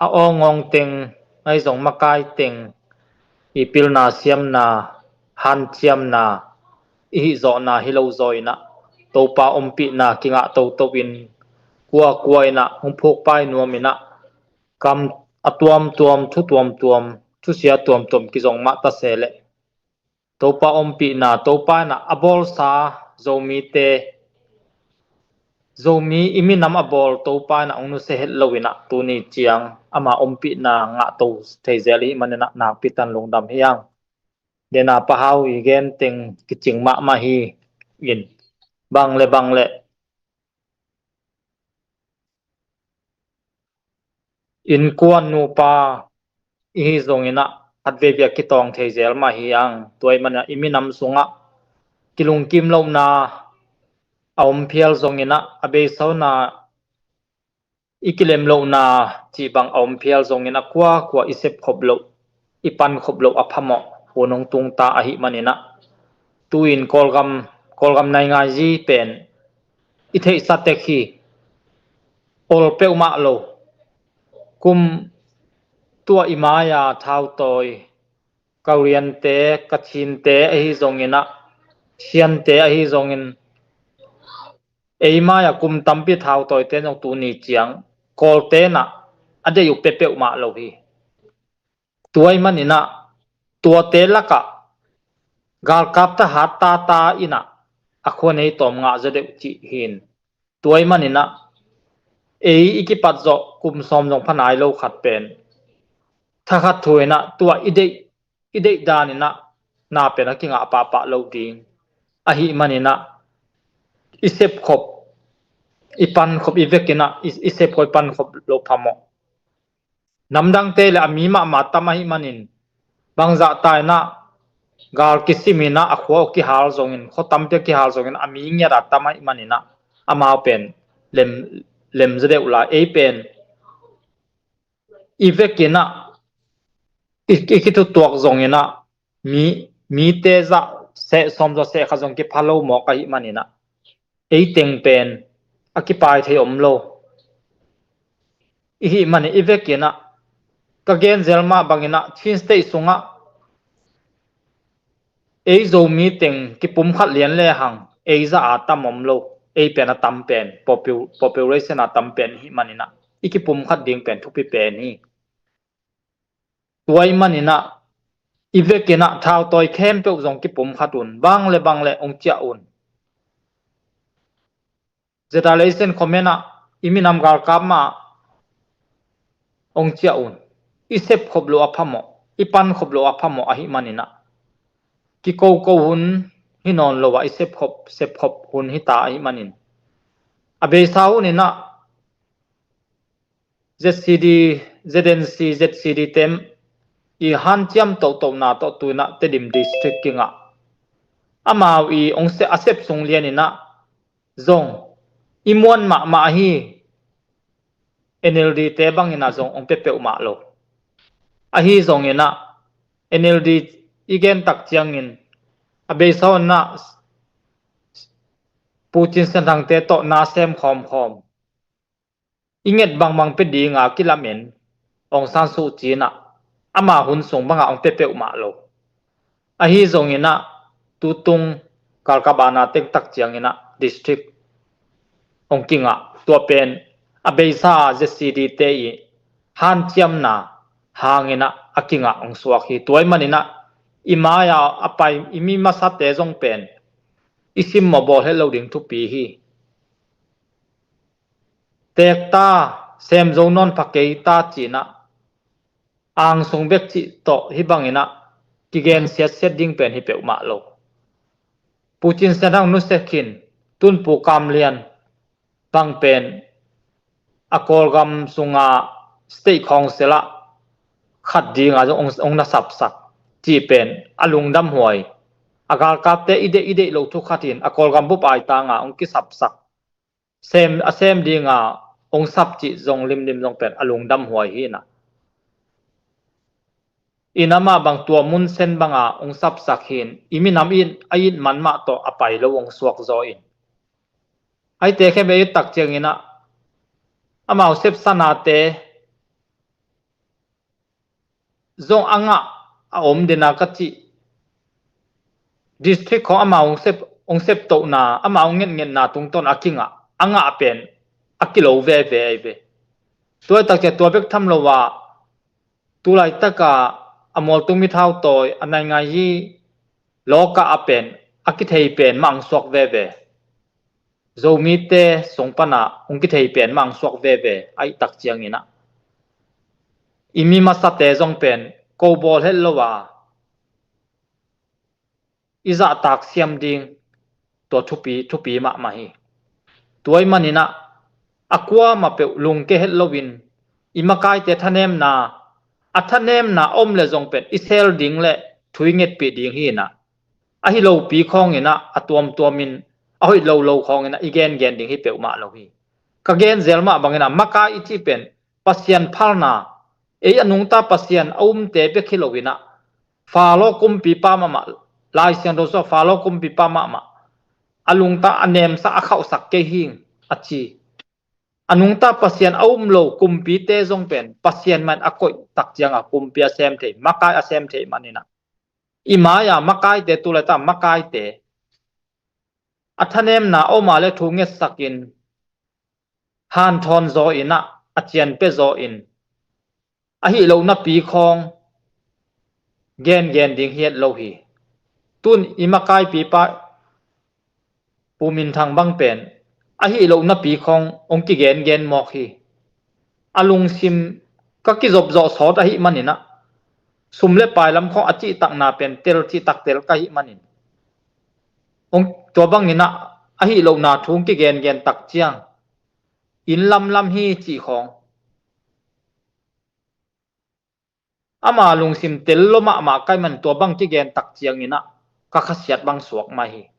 a awngawng teng, ei zong makai teng i pilna siamna, hanciamna, i hihzawhna hi lo zaw inah Topa ompihna kingah toto in kuakua inah hong phukpai nuam inah kam a tuamtuam, thu tuamtuam, thusia tuamtuam kizong mah ta se leh Topa ompihna, Topa inah a bawlsa Zomite, Zomi i minam a bawl Topa inah hong nusia het lo inah tuni ciang ama ompihna ngah to thei zel i hih maninah nakpi tan lungdam hi ang. Dena Pa Hau i gen teng kicing mahmah hi in bang le bang le innkuan nupa i hi zonginah khatveivei a kitawng thei zel mah hi ang. Tua i manah i minam sungah kilungkim lohna a om phial zonginah a beisauna i kilem lohna cih bang a om phial zonginah kuakua i sepkhop loh, i pankhop loh a phamawh hun hong tungta ahih maninah tu-in Kawlgam, Kawlgam naingai zi pen i theihsa tek hi. Ol peuhmah lo, Kum tua i mai-a thautawi, Korean-te, Kachin-te ahi zongin ah, Sian-te ahi zongin, ei mai-a kum tampi thautawite zong tuni ciang Kawlte in ah a deih uh pia peuhmah lo hi. Tua ahih manin ah tuate lakah galkap thahat tata in ah a khua nei tawm ngah zaw deuh cih hi. Tua ahih manin ah ei i kipat zawh kum sawm zong pha nai lo khat pen thakhat thu in ah tua i deih, i deih dan in ah na pen a kingah pahpah lo ding ahih manin ah i sepkhop, i pankhop, i vekin ah i, i sepkhop, i pankhop loh phamawh. Namdangte le a mi mahmah tam ahih manin, bangzah ta in ah gal kisim in ah a khua uh kihal zongin, khua tampi a kihal zongin a mi ngiat a tam ahih manin ah amau pen lem, lem zaw deuh lai. Ei pen i vekin ah i, i kithutuak zongin ah mi, mite zah seh sawm, zah seh khat zong kipha lo mawk ahih manin ah ei teng pen a kipai thei om lo. I hih manin i vekin ah ka gen zel mah bangin ah Chin State sungah ei Zomi teng kipumkhat lian lehang ei zah a tam om lo. Ei pen a tam pen, popu-, population a tam pen i hih manin ah i kipumkhat ding pen thupi pen hi. Tua ahih manin ah i vekin ah thautawi khempeuh zong kipumkhat un, bang le bang le hong ciah un. Zeta Leisen comment ah i minam galkap mah hong ciah un. I sepkhop loh a phamawh, i pankhop loh a phamawh ahih manin ah kikoko hun hi nawn lo a, i sepkhop, sepkhop hun hi ta ahih manin a beisa hun in ah ZCD, ZNC, ZCD tem i hanciam tohtohna tawh tu in ah Tedim District kingah. Amau i hong se-, a sep sung lian in ah zong i muan mahmah hi. NLD-te bangin ah zong hong pia peuhmah lo. Ahi zongin ah NLD i gen tak ciangin a beisa hun ah Pu Cin Sian Thang-te tawh na sem khawmkhawm, i nget bangbang pia dinga kilamen Aung San Suu Kyi in ah ama hun sung bangah hong pia peuhmah lo. Ahi zongin ah tutung galkap a na teng tak ciangin ah district hong kingah. Tua pen a beisa ZCD-te i hanciamna hangin ah a kingah hong suak hi. Tua ahih manin ah i mai-a a pai i mi masate zong pen i simmawh bawl het lo ding thupi hi. Teek ta, sem zo nawn pha kei ta ci-in ah angsung bek cih tawh hih bangin ah kigen siatsiat ding pen hi peuhmah lo. Pu Cin Sian Thang nusia khin, tun Pu Kam Lian bang pen a Kawlgam sunga state council ah khat dinga zong hong, hong na sapsak cih pen a lungdamhuai. A galkapte i deih, i deih loh thu khat in a Kawlgam bup aitanga hong kisapsak, sem, a sem dinga hong sap cih zong limlim zong pen a lungdamhuai hi in ah. In amah bang tua mun sen banga hong sapsak hi in, i minam in a it man mah tawh a pai lo hong suak zaw in. Aite khempeuh i et tak ciangin ah amau sepsa nate zong a ngah a om den a ka cih. District khawng amau hong sep, hong sep tohna, amau hong ngetngetna tungtawn a kingah, a ngah pen a kilo veve ahi ve. Tua i tak ciang tua bek tham lo a, tu laitaka a mualtung mi thautawi, a naingai hi lawka a pen a kithei pen mah hong suak veve. Zomite sung pana hong kithei pen mah hong suak veve, a i tak ciangin ah i mi masate zong pen ko bawl het lo a, i zahtak siam ding tua thupi, thupi mahmah hi. Tua ahih manin ah a kuamah peuh lungke het loin i makaite thanemna, a thanemna om le zong pen i sel ding le thu i ngetpih ding hi in ah, a hi lopi khawngin ah a tuamtuamin, a hoih lolo khawngin ah i gengen ding hi peuhmah lo hi. Ka gen zel mah bangin ah makai i cih pen Pasian phalna, ei a nungta Pasian a umte bek hi loin ah Faro kumpipa mahmah, Lai Siangtho sungah Faro kumpipa mahmah a lungta a nemsa a khauhsak kei hi ing a ci. A nungta Pasian a um lo kumpite zong pen Pasian man a koih tak cianga kumpi a sem thei, makai a sem thei maninah, i mai-a makaite, tu le ta makaite a thanemna a om a le thu ngetsakin hanthawn zaw inah, a cianpia zaw in, ahi lo napi khawng gengen ding hi het lo hi. Tun i makaipipa Pu Min Thang bang pen ahi lo napi khawng hong kigengen mawk hi. A lungsim ka kizopzawh sawt ahi maninah, sum le pai lam khawng a cihtakna pen tel cihtak tel ka hi manin, hong, tua banginah ahi lohna thu hong kigengen tak ciang, inn lamlam hi cih khawng, ama lungsim tel lo mahmah kai man, tua bang kigen tak cianginah ka khasiat bang suak mah hi.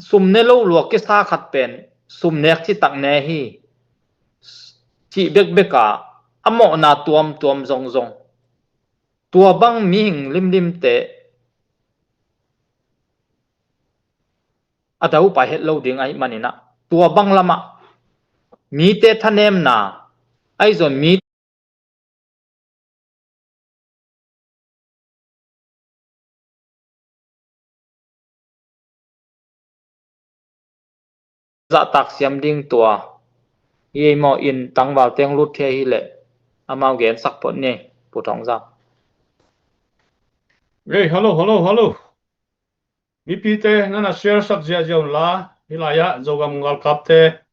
Sum ne lo lua kisa khat pen sum nek citak ne hi, cih bekbeka a mawhna tuamtuam zongzong, tua bang mihing limlimte a daupai het lo ding ahi maninah, tua bang lamah mite thanemna ahi zong mi zahtak siam ding tua hi ei maw, in tangval teng lut thei hi leh amau gensak phot ni, Pu Thawng Zau. Ei, hello, hello, hello. Mipite nana share sak ziahziah unla, hih lai-ah Zogam galkapte,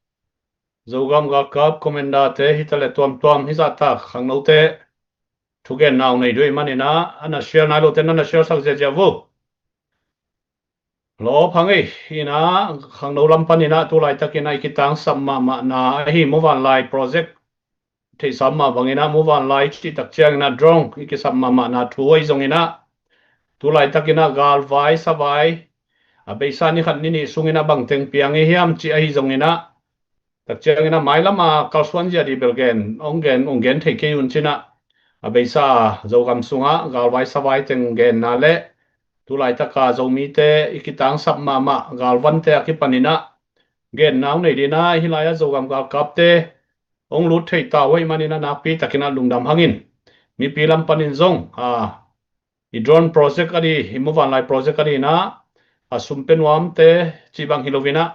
Zogam galkap commander-te hi ta le tuamtuam hih zahtak khangnote thugenna hong nei duh maninah, ana share nai lote nana share sak ziahziah vo. Lawp hang ei, inah khangno lam paninah tu laitakinah i kitangsap mahmahna ahi muvanlai project, theihsa mah banginah muvanlai cihtak cianginah drone i kisap mahmahna thu ahi zonginah, tu laitakinah galvai savai a beisa ni khat ni nih sunginah bangteng piang i hiam cih ahi zonginah, tak cianginah mailama kalsuan zia dih bel gen, hong gen, hong gen thei kei un cinah, a beisa Zogam sungah galvai savai teng genna le tu laitaka Zomite i kitangsap mahmah galvante a kipaninah genna hong nei dinah, hih lai-ah Zogam galkapte hong lut thei ta uh ahi maninah nakpi takinah lungdam hangin, mipi lam panin zong a, i drone project a dih, i muvanlai project a dihinah a sum pe nuamte cih bang hi loinah,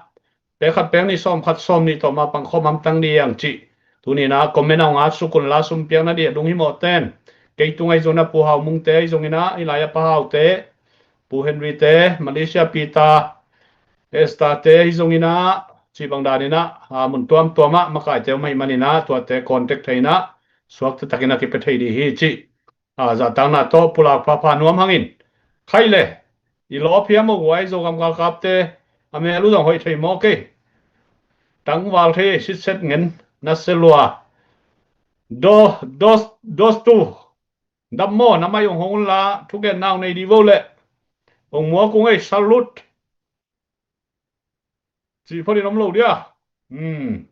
pek khat pek nih sawm khat sawm nih tawh mah pangkhawm hamtang dih ang cih tuninah comment a hong at suk unla, sum piakna dih a dunghi mawhten kei tung ahi zonginah Pu Hau Mungte ahi zonginah, hih lai-ah Pa Haute, Pu Henry-te, Malaysia Peter, Esther-te ahi zonginah, cih bang daninah a, mun tuamtuamah makaite om ahi maninah tuate contact thei inah suakta takinah kipia thei dih hi cih a, zahtakna tawh pulak phapha nuam hangin. Khai le, i lawp hiam aw guai, Zogam galkapte a mel uh zong hoih thei maw kei. Tangval thei sitset ngen na se lua. Do, dos, dos tu. Dam maw, na mai ung hong unla thugenna hong nei dih vo le. Ung muak ung ei, salute. Cih phot in om lo dia. Hmm.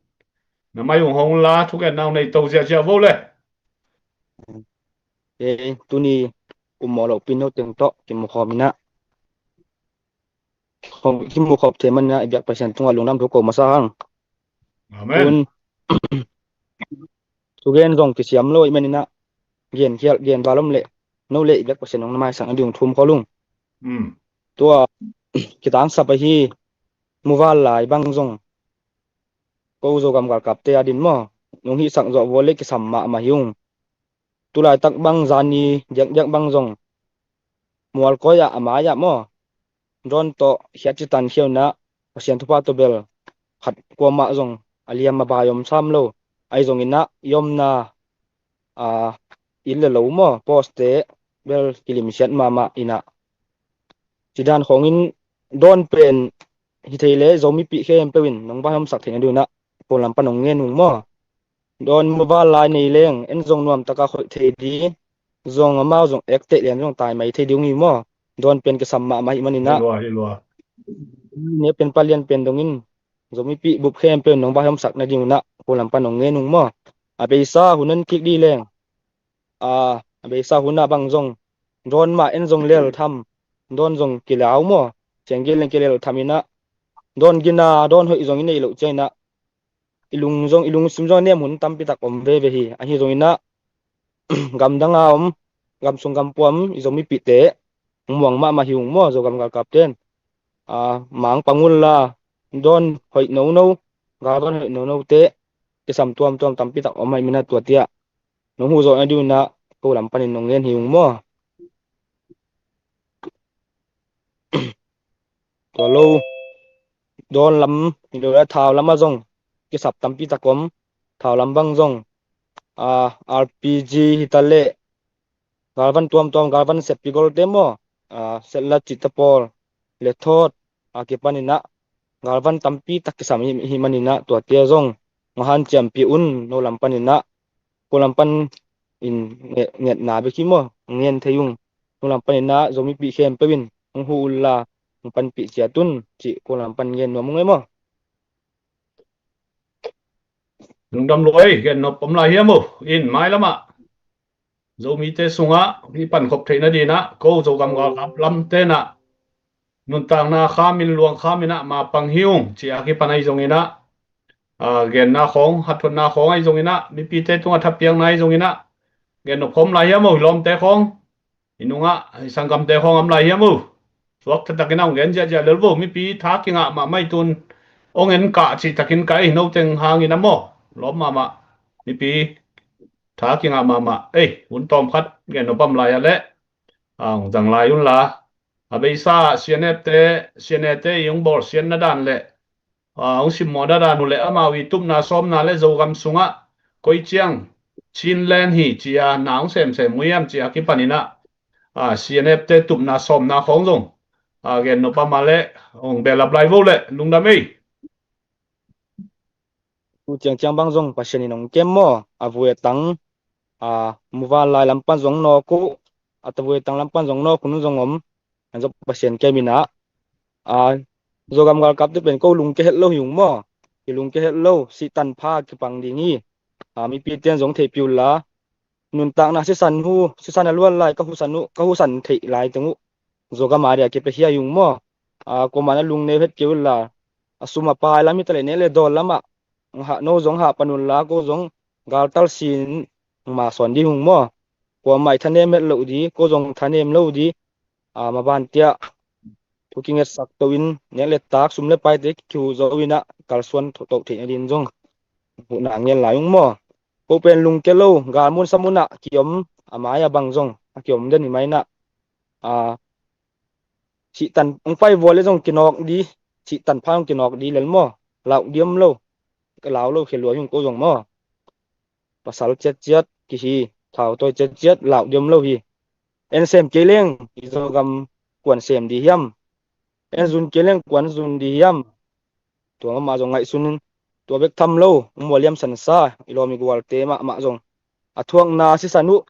Na mai ung hong unla thugenna hong nei to ziahziah vo le. Eh, tuni kum mawh loh pin no teng tawh kimukhawm inah, kimukhawm thei maninah i biak Pasian tungah lungdam thu ko masa hang. Amen. Tun thugen zong kisiam lo i maninah, genkhial genval om leh no le i biak Pasian hong na maisak na ding thum kholung. Hmm. Tua kitangsap ahi muvanlai bang zong ko Zogam galkapte a din maw, nong hihsak zawh vua le kisam mahmah hi ung. Tulaitak bang zani diakdiak bang zong mualkoi-ah a mai-ah maw, drone tawh khiat citan khiau inah Pasian thupha tawh bel khat kuamah zong a liam a bai om sam lo. Ahi zonginah i omna a, inn le lo maw, post-te bel kilimsiat mahmah inah, cidan khawngin drone pen hi thei le Zomipih khempeuh in nong vaihawmsak theihna dingunah phone lam pan hong ngen ung maw. Drone muvanlai nei leng en zong nuamtaka khoih thei ding, zong amau zong ekteh lian zong taimai thei ding hi maw. Drone pen kisam mahmah hi maninah, hi lua, hi lua. Ne pen palian pen dongin Zomipih bup khempeuh in nong vaihawmsak na dingunah phone lam pan hong ngen ung maw. A beisa hun an kik dih leng, a, a beisa hunah bang zong drone mah en zong lel tham, drone zong kilau maw, cianggel leng kilel tham inah, dawn gina, dawn hoih zong i neih loh ciangin ah i lung zong, i lungsim zong a nem hun tampi tak om veve hi. Ahi zongin ah gamdang a om, gamsung gampua om i Zomipihte hong muang mahmah hi ung maw, Zogam galkapte'n. A, mang pang unla, dawn hoih nono, galvan hoih nonote kisam tuamtuam tampi tak om ahih manin ah tuate ah nong huh zawhna ding un ah ko lam panin nong ngen hi ung maw. Tua lo, dawn lam hi lo le, thau lam ah zong kisap tampi tak om. Thau lam bang zong, a, R P G hi ta leh, galvan tuamtuam, galvan seppi golte maw, a, setla cihte pawl le thawt a kipanin ah galvan tampi tak kisam hi, hi manin ah tuate zong hong hanciampih un, no lam panin ah. Ko lam panin nge-, ngetna bek hi maw, ngen thei ung. No lam panin ah Zomipih khempeuh in hong huh unla hong panpih ciat un cih ko lam pan ngen nuam ung ei maw. Lungdam lua ei, gen nop om lai hiam uh? In mailam ah Zomite sungah i pankhop theihna ding in ah ko Zogam galkap lamte'n ah nuntakna khamin, luang khamin ah mapang hi ung cih a kipan ahi zongin ah, a, genna khawng, hatthotna khawng ahi zongin ah, mipite tungah thapiakna ahi zongin ah, gen nop khawm lai hiam uh, i lawmte khawng, i nungah i sanggamte khawng om lai hiam uh? Suak taktakin ah hong gen ziahziah lel vo, mipi tha kingah mahmah i tun. Hong en kah cih takin ka ei, no teng hangin ah maw, lawm mahmah, mipi tha kingah mahmah. Ei, hun tawm khat gen nop om lai a leh, a, hong zang lai unla. A beisa C N F te, C N A te i hong bawlsiatna dan le, a, hong simmawhna dan uh le amau i tupna sawmna le Zogam sungah koi ciang Chinland hi ci-a na hong semsem uh hiam cih a kipanin ah, a, C N F te tupna sawmna khawng zong, a, gen nop om a leh hong behlap lai vo le, lungdam ei. Tu ciangciang bang zong Pasian in hong kem maw, a vui a tang, a, muvanlai lam pan zong nawk uh, a tavui a tang lam pan zong nawk hun zong om. An zong Pasian kem in ah, a, Zogam galkapte pen ko lungkia het lo hi ung maw. Kilungkia het lo, sihtan pha kipang ding hi. A, mipite'n zong theihpih unla, nuntakna sisan uh, sisan a luan lai ka husan uh, ka husan theih lai teng uh Zogam a dia kipiakhia hi ung maw. A, kuaman a lungneu het kei unla, a sum a pai lam hi ta leh, nek le dawn lamah hah, no zong hah pan unla, ko zong galtal sin ma sawn ding hi ung maw. Kuamah i thanem het loh ding, ko zong thanem lo ding. A, maban tiah thu kingetsak to in, nek le tak, sum le paite kihuh zo in ah kalsuan toh theihna ding zong huhna ngen lai ung maw. Ko pen lungkia lo, galmun samun ah kiom, a mai a bang zong a kiom den hi mai in ah, a, sihtan hong pai vua le zong kinawk ding, sihtan pha zong kinawk ding lel maw. Lauk ding om lo, lau lo khia lua hi ung ko zong maw. Pasal ciatciat kihi, thau tawi ciatciat, lauk ding om lo hi. En sem kei leng i Zogam kuan sem ding hiam? En zun kei leng kuan zun ding hiam? Tua mahmah zong ngaihsun in, tua bek tham lo, hong mualliam sansa i lawm i gualte mahmah zong a thuakna sisan uh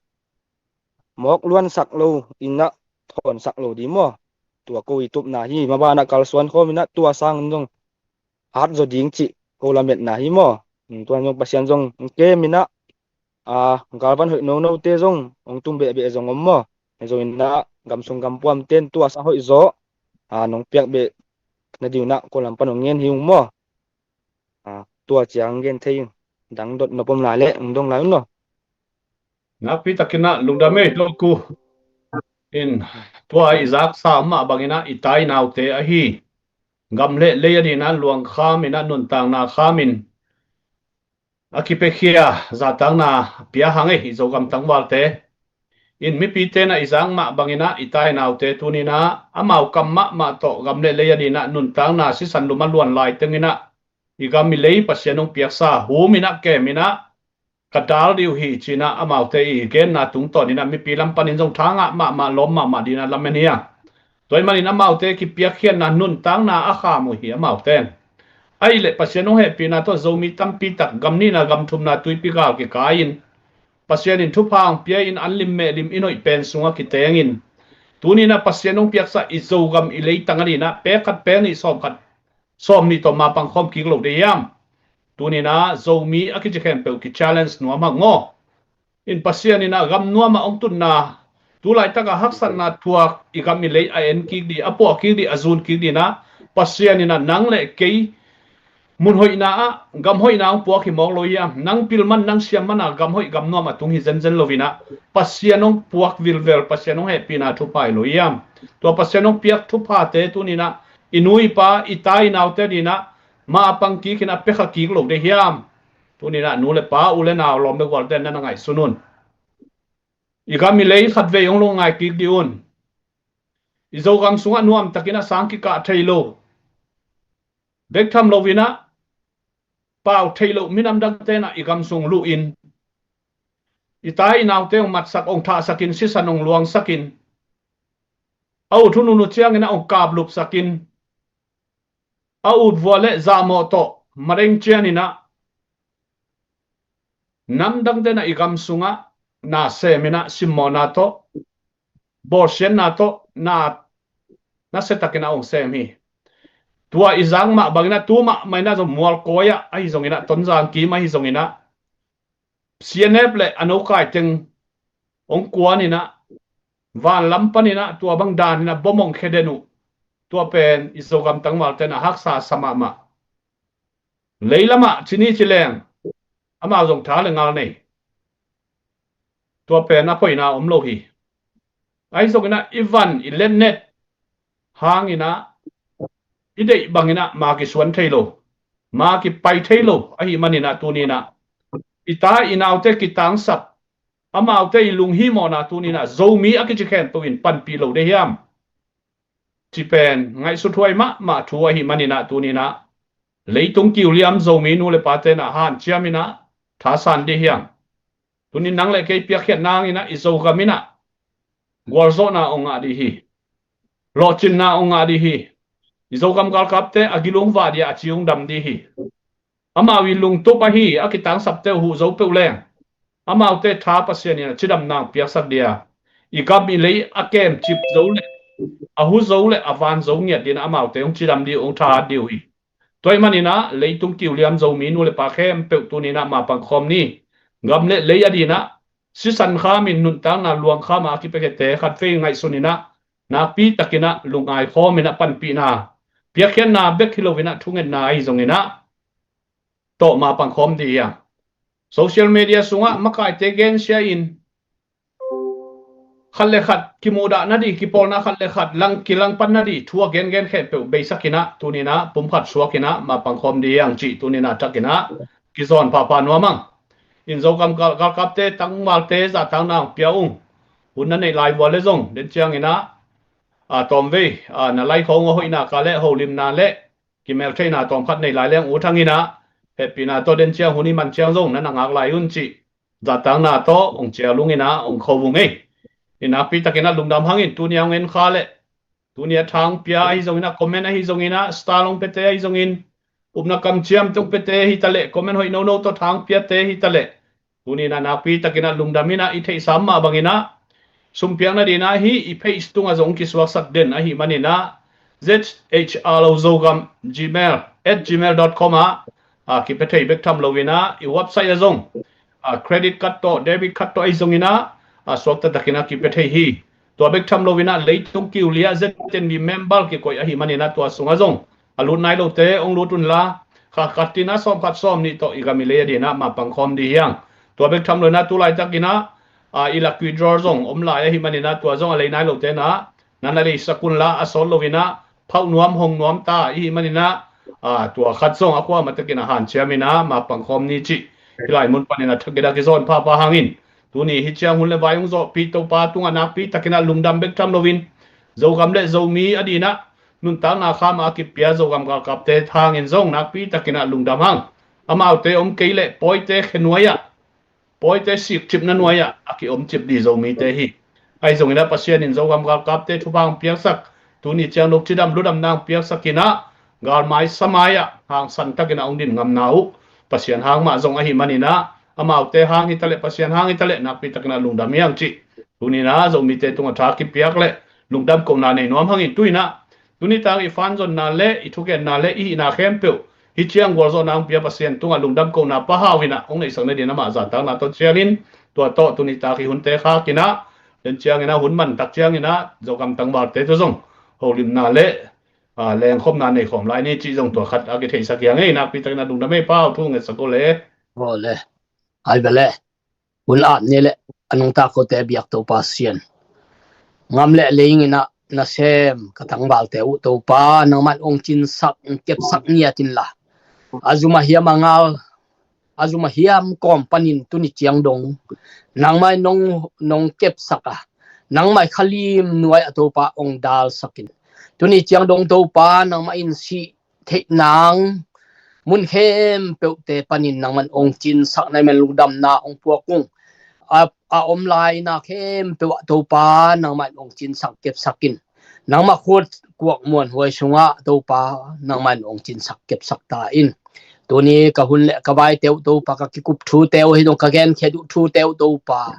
mawk luansak lo in ah thawnsak lo ding maw. Tua ko i tupna hi. Maban ah kalsuan khawm in ah, tua sangin zong hat zaw ding cih ko lametna hi maw. Tua in zong Pasian zong hong kem in ah, a, galvan hoih nonote zong hong tung behbeh zong om maw. Ahi zongin ah gamsung gampuamte'n tua sang hoih zaw, a, nong piak beh na ding un ah ko lam pan hong ngen hi ung maw. A, tua ciang gen thei ing. Dang dot nop om lai leh hong dong lai un maw. Nakpi takin ah lungdam ei, Toku. In, tua i zaksa mah bangin ah i tai naute ahi, gam le lei a dingin ah luang khamin ah, nuntakna khamin a kipiakhia, zatakna pia hang ei, i Zogam tangvalte. In, mipite'n ah i zak mah bangin ah i tai naute tuni-in ah amau kam mahmah tawh gam le lei a dingin ah nuntakna sisan lum a luan lai teng in ah i gam i lei Pasian hong piaksa hum in ah, kem in ah, ka dal ding uh hi ci-in ah amaute i genna tungtawn in ah mipi lam panin zong tha ngah mahmah, lawm mahmah dingin ah lamen hi a. Tua ahih manin amaute kipiakkhiatna nuntakna a kham uh hi amaute'n. Ahih leh Pasian hong hehpihna tawh Zomi tampi tak gam nihna gam thumna tuipi gal kikai in, Pasian in thupha hong pia in, an lim meh lim i hoih pen sungah kiteng in, tuni-in ah Pasian hong piaksa i Zogam i leitang a dingin ah pek khat pek nih sawm khat sawm nih tawh mapang khawm kik lo ding hiam? Tuni-in ah Zomi a kici khempeuh ki-challenge nuam hang maw. In, Pasian in ah gam nuam ah hong tunna, tu laitak ah haksatna thuak i gam i lei a en kik ding, a puah kik ding, a zun kik dingin ah Pasian in ah nang le kei mun hoihna ah gam hoihna hong puak hi mawk lo hiam? Nang pil man, nang siam man a gam hoih gam nuam a tung hi zenzen lo in ah, Pasian hong puak vilvel, Pasian hong hehpihna thupha hi lo hiam? Tua Pasian hong piak thuphate tuni in ah i nu i pa, i ta i naute ading ah ma pang kik in ah pia kha kik lo ding hiam? Tuni in ah nu le pa, u le nau, lawm le gualte, na na ngaihsun un. I gam i lei khatvei hong lungngai kik dih un. I Zogam sungah nuamtakin a sang kikah thei lo, bek tham lo in ah pau thei lo minam dangte in ah i gam sung luh in, i ta i naute hong matsak, hong thahsak in, sisan hong luangsak in, a ut hun hun uh ciangin ah hong kaplupsak in, a ut vua le zahmawh tawh madeng cian in ah nam dangte in ah i gam sungah na sem in ah simmawhna tawh, bawlsiatna tawh na, nasia takin ah hong sem hi. Tua i zak mah bangin ah tu mahmah in ah zong Mualkawi ah ahi zongin ah, Tonzang kim ahi zongin ah, C N F le a nokai teng hong kuan in ah, vanlam panin ah tua bang dan in ah bom hong khia den uh. Tua pen i Zogam tangvalte in ah haksa sa mahmah. Leilamah ci ni ci leng, amau zong tha le ngal nei. Tua pen a poina om lo hi. Ahi zongin ah i van i letnet hangin ah i deih bangin ah ma kisuan thei lo, ma kipai thei lo ahih manin ah tuni in ah i ta i naute kitangsap, amaute i lunghimawhna tuni in ah Zomi a kici khempeuh in panpih lo ding hiam? Ci pen ngaihsuthuai mahmah thu ahih manin ah tuni in ah leitung kiuliam Zomi nu le pate in ah hanciam in ah thasan dih hiam? Tuni nang le kei piakkhiatna hangin ah i Zogam in ah gualzawhna hong ngah dih hi. Lawhcinna hong ngah dih hi. I Zogam galkapte a gilung vah dih a, a ci hong dam dih hi. Amau i lungtup ahi a kitangsapte uh huh zo peuh leng, amaute tha Pasian in a cidamna hong piaksak dih a, i gam i lei a kemcip zo le a hu zo le a van zo ngiat dih in ah amaute hong cidam dih uh, hong thahat dih uh hi. Tua ahih manin ah leitung kiuliam Zomi nu le pa khempeuh tuni in ah ma pang khawm ni. Gam le lei ading ah sisan kham in, nuntakna luang kham a a kipiakhiate khatvei ngaihsun in ah, nakpi takin ah lungngai khawm in ah panpihna piakkhiatna bek hi lo in ah thungetna ahi zongin ah tawh ma pang khawm dih hiam? Social media sungah makaite gensia in khat le khat kimuhdah nading, kipawlna khat le khat lang kilangpan nading thu a gengen khempeuh beisak in ah tuni in ah pumkhat suak in ah ma pang khawm dih hiam cih tuni in ah thak in ah kizawn phapha nuam ing. In Zogam gal, galkapte, tangvalte zahtakna hong pia ung. Hun na neih lai vua le zong den ciangin ah, a, tawmvei, a, na lai khawng a hoihna ka le holimna le kimeltheihna tawmkhat nei lai leng ut hang in ah, hehpihna tawh den ciang hun i man ciang zong na na ngak lai un cih zahtakna tawh hong cial ung in ah hong kho ung ei. In nakpi takin ah lungdam hang in, tuni a hong en kha le tuni a tha hong pia ahi zongin ah, comment ahi zongin ah, star hong piate ahi zongin, upna kamciamte hong piate hi ta leh, comment hoih nono tawh tha hong piate hi ta leh, tuni in ah nakpi takin ah lungdam in ah, i theihsa mah bangin ah sumpiak nading in ah hih i page tungah zong kisuaksak den ahih manin ah, Z H R O Zogam Gmail at gmail dot com ah, a, kipia thei bek tham lo in ah, i website ah zong, a, credit card tawh debit card tawh ahi zongin ah, a, suakta takin ah kipia thei hi. Tua bek tham lo in ah leitung kiuliam Z N B member kikoih ahih manin ah tua sungah zong a lut nai lote hong lut unla, kha khat in ah sawmkhat sawmnih tawh i gam i lei ading in ah ma pang khawm dih hiam? Tua bek tham lo in ah tu laitakin ah, a, i lucky draw zong om lai ahih manin ah tua zong a lei nai lote in ah na na leisak unla, a sawt lo in ah phauh nuam hong nuam ta ahih manin ah, a, tua khat zong a kuamah takin ah hanciam in ah ma pang khawm ni cih hih lai mun panin ah thak in ah kizawn phapha hang in, tuni hih ciang hun le vai hong zawhpih Topa tungah nakpi takin ah lungdam bek tham lo in, Zogam le Zomi ading in ah nuntakna kham a kipia Zogam galkapte hangin zong nakpi takin ah lungdam hang. Amaute om kei leh pawite khe nuai ah, pawite sikcipna nuai ah a kiomcip ding Zomite hi. Ahi zongin ah Pasian in Zogam galkapte thupha hong piaksak, tuni ciang lo cidam ludamna hong piaksak in ah, galmai samai ah hangsan takin ah hong din ngamna uh Pasian hang mah zong ahih manin ah, amaute hang hi ta leh, Pasian hang hi ta leh, nakpi takin ah lungdam hi hang cih tuni in ah Zomite tungah tha kipiak le lungdam kohna nei nuam hang in, tu in ah tuni tak i fanzonna le i thugenna le i hihna khempeuh hih ciang gualzawhna hong pia Pasian tungah lungdam kohna pahau in ah hong neihsak nading in amah zahtakna tawh cial in, tua tawh tuni tak i hunte khak in ah, den ciangin ah hun man tak ciangin ah Zogam tangvalte tawh zong holimna le lengkhopna nei khawm lai ni cih zong tua khat a kitheisak hi hang ei. Nakpi takin a lungdam ei, Pa, thu ngetsak o le. Aw le. Ai ve le. Hun ap ni le, a nungta kote biak Topa Sian. Ngam le leingin ah nasem ka tangvalte uh Topa, nangman ong cinsak, ong kepsak ngiat inla, a zum a hiam a ngal, a zum a hiam kawm panin tuni ciang dong nangmai nong, nong kepsak a, nangmai khalim nuai a Topa ong dalsak in. Tuni ciang dong Topa nangmah in sih theih nang mun khempeuhte panin nangman ong cinsak, nangman lungdamna ong puak ung. A, a om laina khempeuh ah Topa nangman ong cinsak kepsak in. Nangmah khut kuak muanhuai sungah Topa nangman ong cinsak kepsak ta in. Tuni ka hun le ka vaite uh Topa, ka kikup thute uh, hi dong ka genkhiat uh thute uh Topa,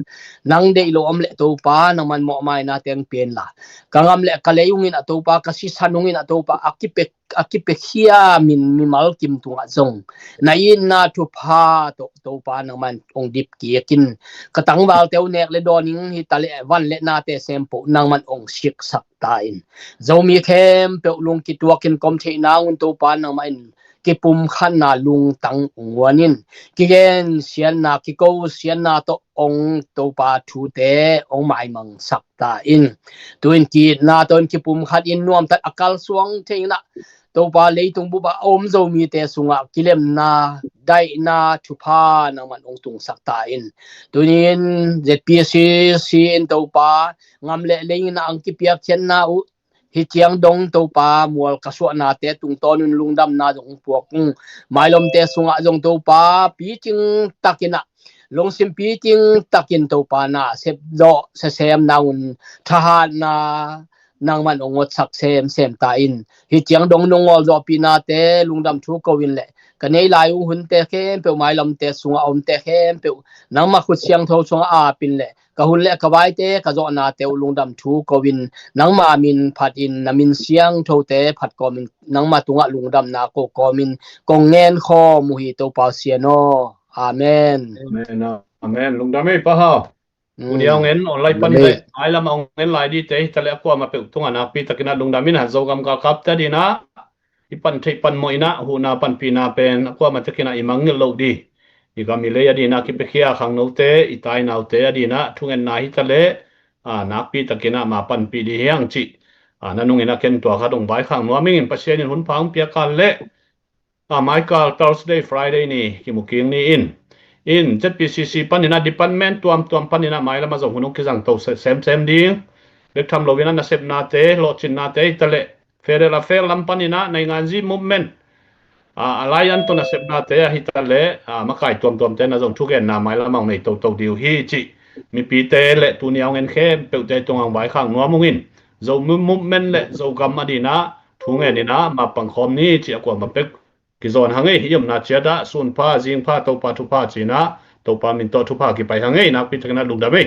nang deih lo om le Topa nangman mawhmaina teng pianla, ka ngam le ka lei ungin a Topa, ka sisan ungin a Topa, a kipek a kipiakhia min mimal kim tungah zong na itna thupha tawh Topa nangman ong dip kik in. Ka tangvalte uh nek le dawn ing, hi ta le van le nate sempoh nangman ong siksak ta in. Zomi khempeuh lungkituakin ka om theih nang un Topa nangmah in kipumkhatna lungtang ong guan in. Kigen sianna, kiko sianna tawh ong Topa thute ong maimangsak ta in. Tu-in ki-itna tawh in kipumkhat in nuamtat a kalsuang thei in ah Topa leitung bup ah a om Zomite sungah kilemna, daihna thupha nangman ong tungsak ta in. Tuni-in Z P C C in Topa ngam le lei in ah ang kipiakkhiatna uh hi ciang dong Topa mual ka suahnate tungtawn un lungdamna zong puak ung. Mailomte sungah zong Topa picing takin ah, lungsim picing takin Topa na sep zawh sesem nang un thahatna nangman ong ngotsak semsem ta in. Hi ciang dong nong ngawlzawhpihnate lungdam thu ko in le ka nei lai uh hunte khempeuh, mailomte sungah a omte khempeuh nangmah khut siangtho sungah ap in le ka hun le ka vaite ka zawhnate uh lungdam thu ko in, nangma min phat in, na min siangthote phat kawmin nangma tungah lungdamna ko kawmin kong ngen khawm uh hi Topa Sian aw. Amen. Amen. Amen. Lungdam ei, Pa Hau. Tuni a ong en online panin le mailam a ong en lai dite hi ta le a kuamah peuh tungah nakpi takin a lungdam in, Zogam galkapte a dinah i pan theih pan mawh in ah huhna panpihna pen a kuamah takin ah i mangngilh loh dih. I gam i lei a dinah kipiakhia khangnote, i tainaute a dinah thungetna hi ta le, a, nakpi takin ah ma panpih dih hi hang cih, a, na nungin a ken tua khat ong vaikhak nuam ing in. Pasian in hun pha hong piak kal le, a, mai kal Thursday, Friday ni kimu kik ni in. In Z P C C panin ah department tuamtuam panin ah mailam ah zong hun hong kizang to se-, semsem ding. Bek tham loin ah nasepnate, lawhcinnate hi ta le, Federal Affair lam panin ah nainganzi movement, a, alliance tawh nasepnate ahi ta le, a, makai tuamtuamte na zong thugenna mailam ah ong nei toto dih uh hi cih mipite le tuni a ong en khempeuhte tungah ong vaikhak nuam ung in. Zo mo-, movement le Zogam a dinah thungen in ah ma pangkhawm ni cih a kuamah pek kizawn hang ei. I omna ciat ah sun pha zing pha, Topa thupha ci-in ah Topa min tawh thupha kipai hang ei. Nakpi takin ah lungdam ei.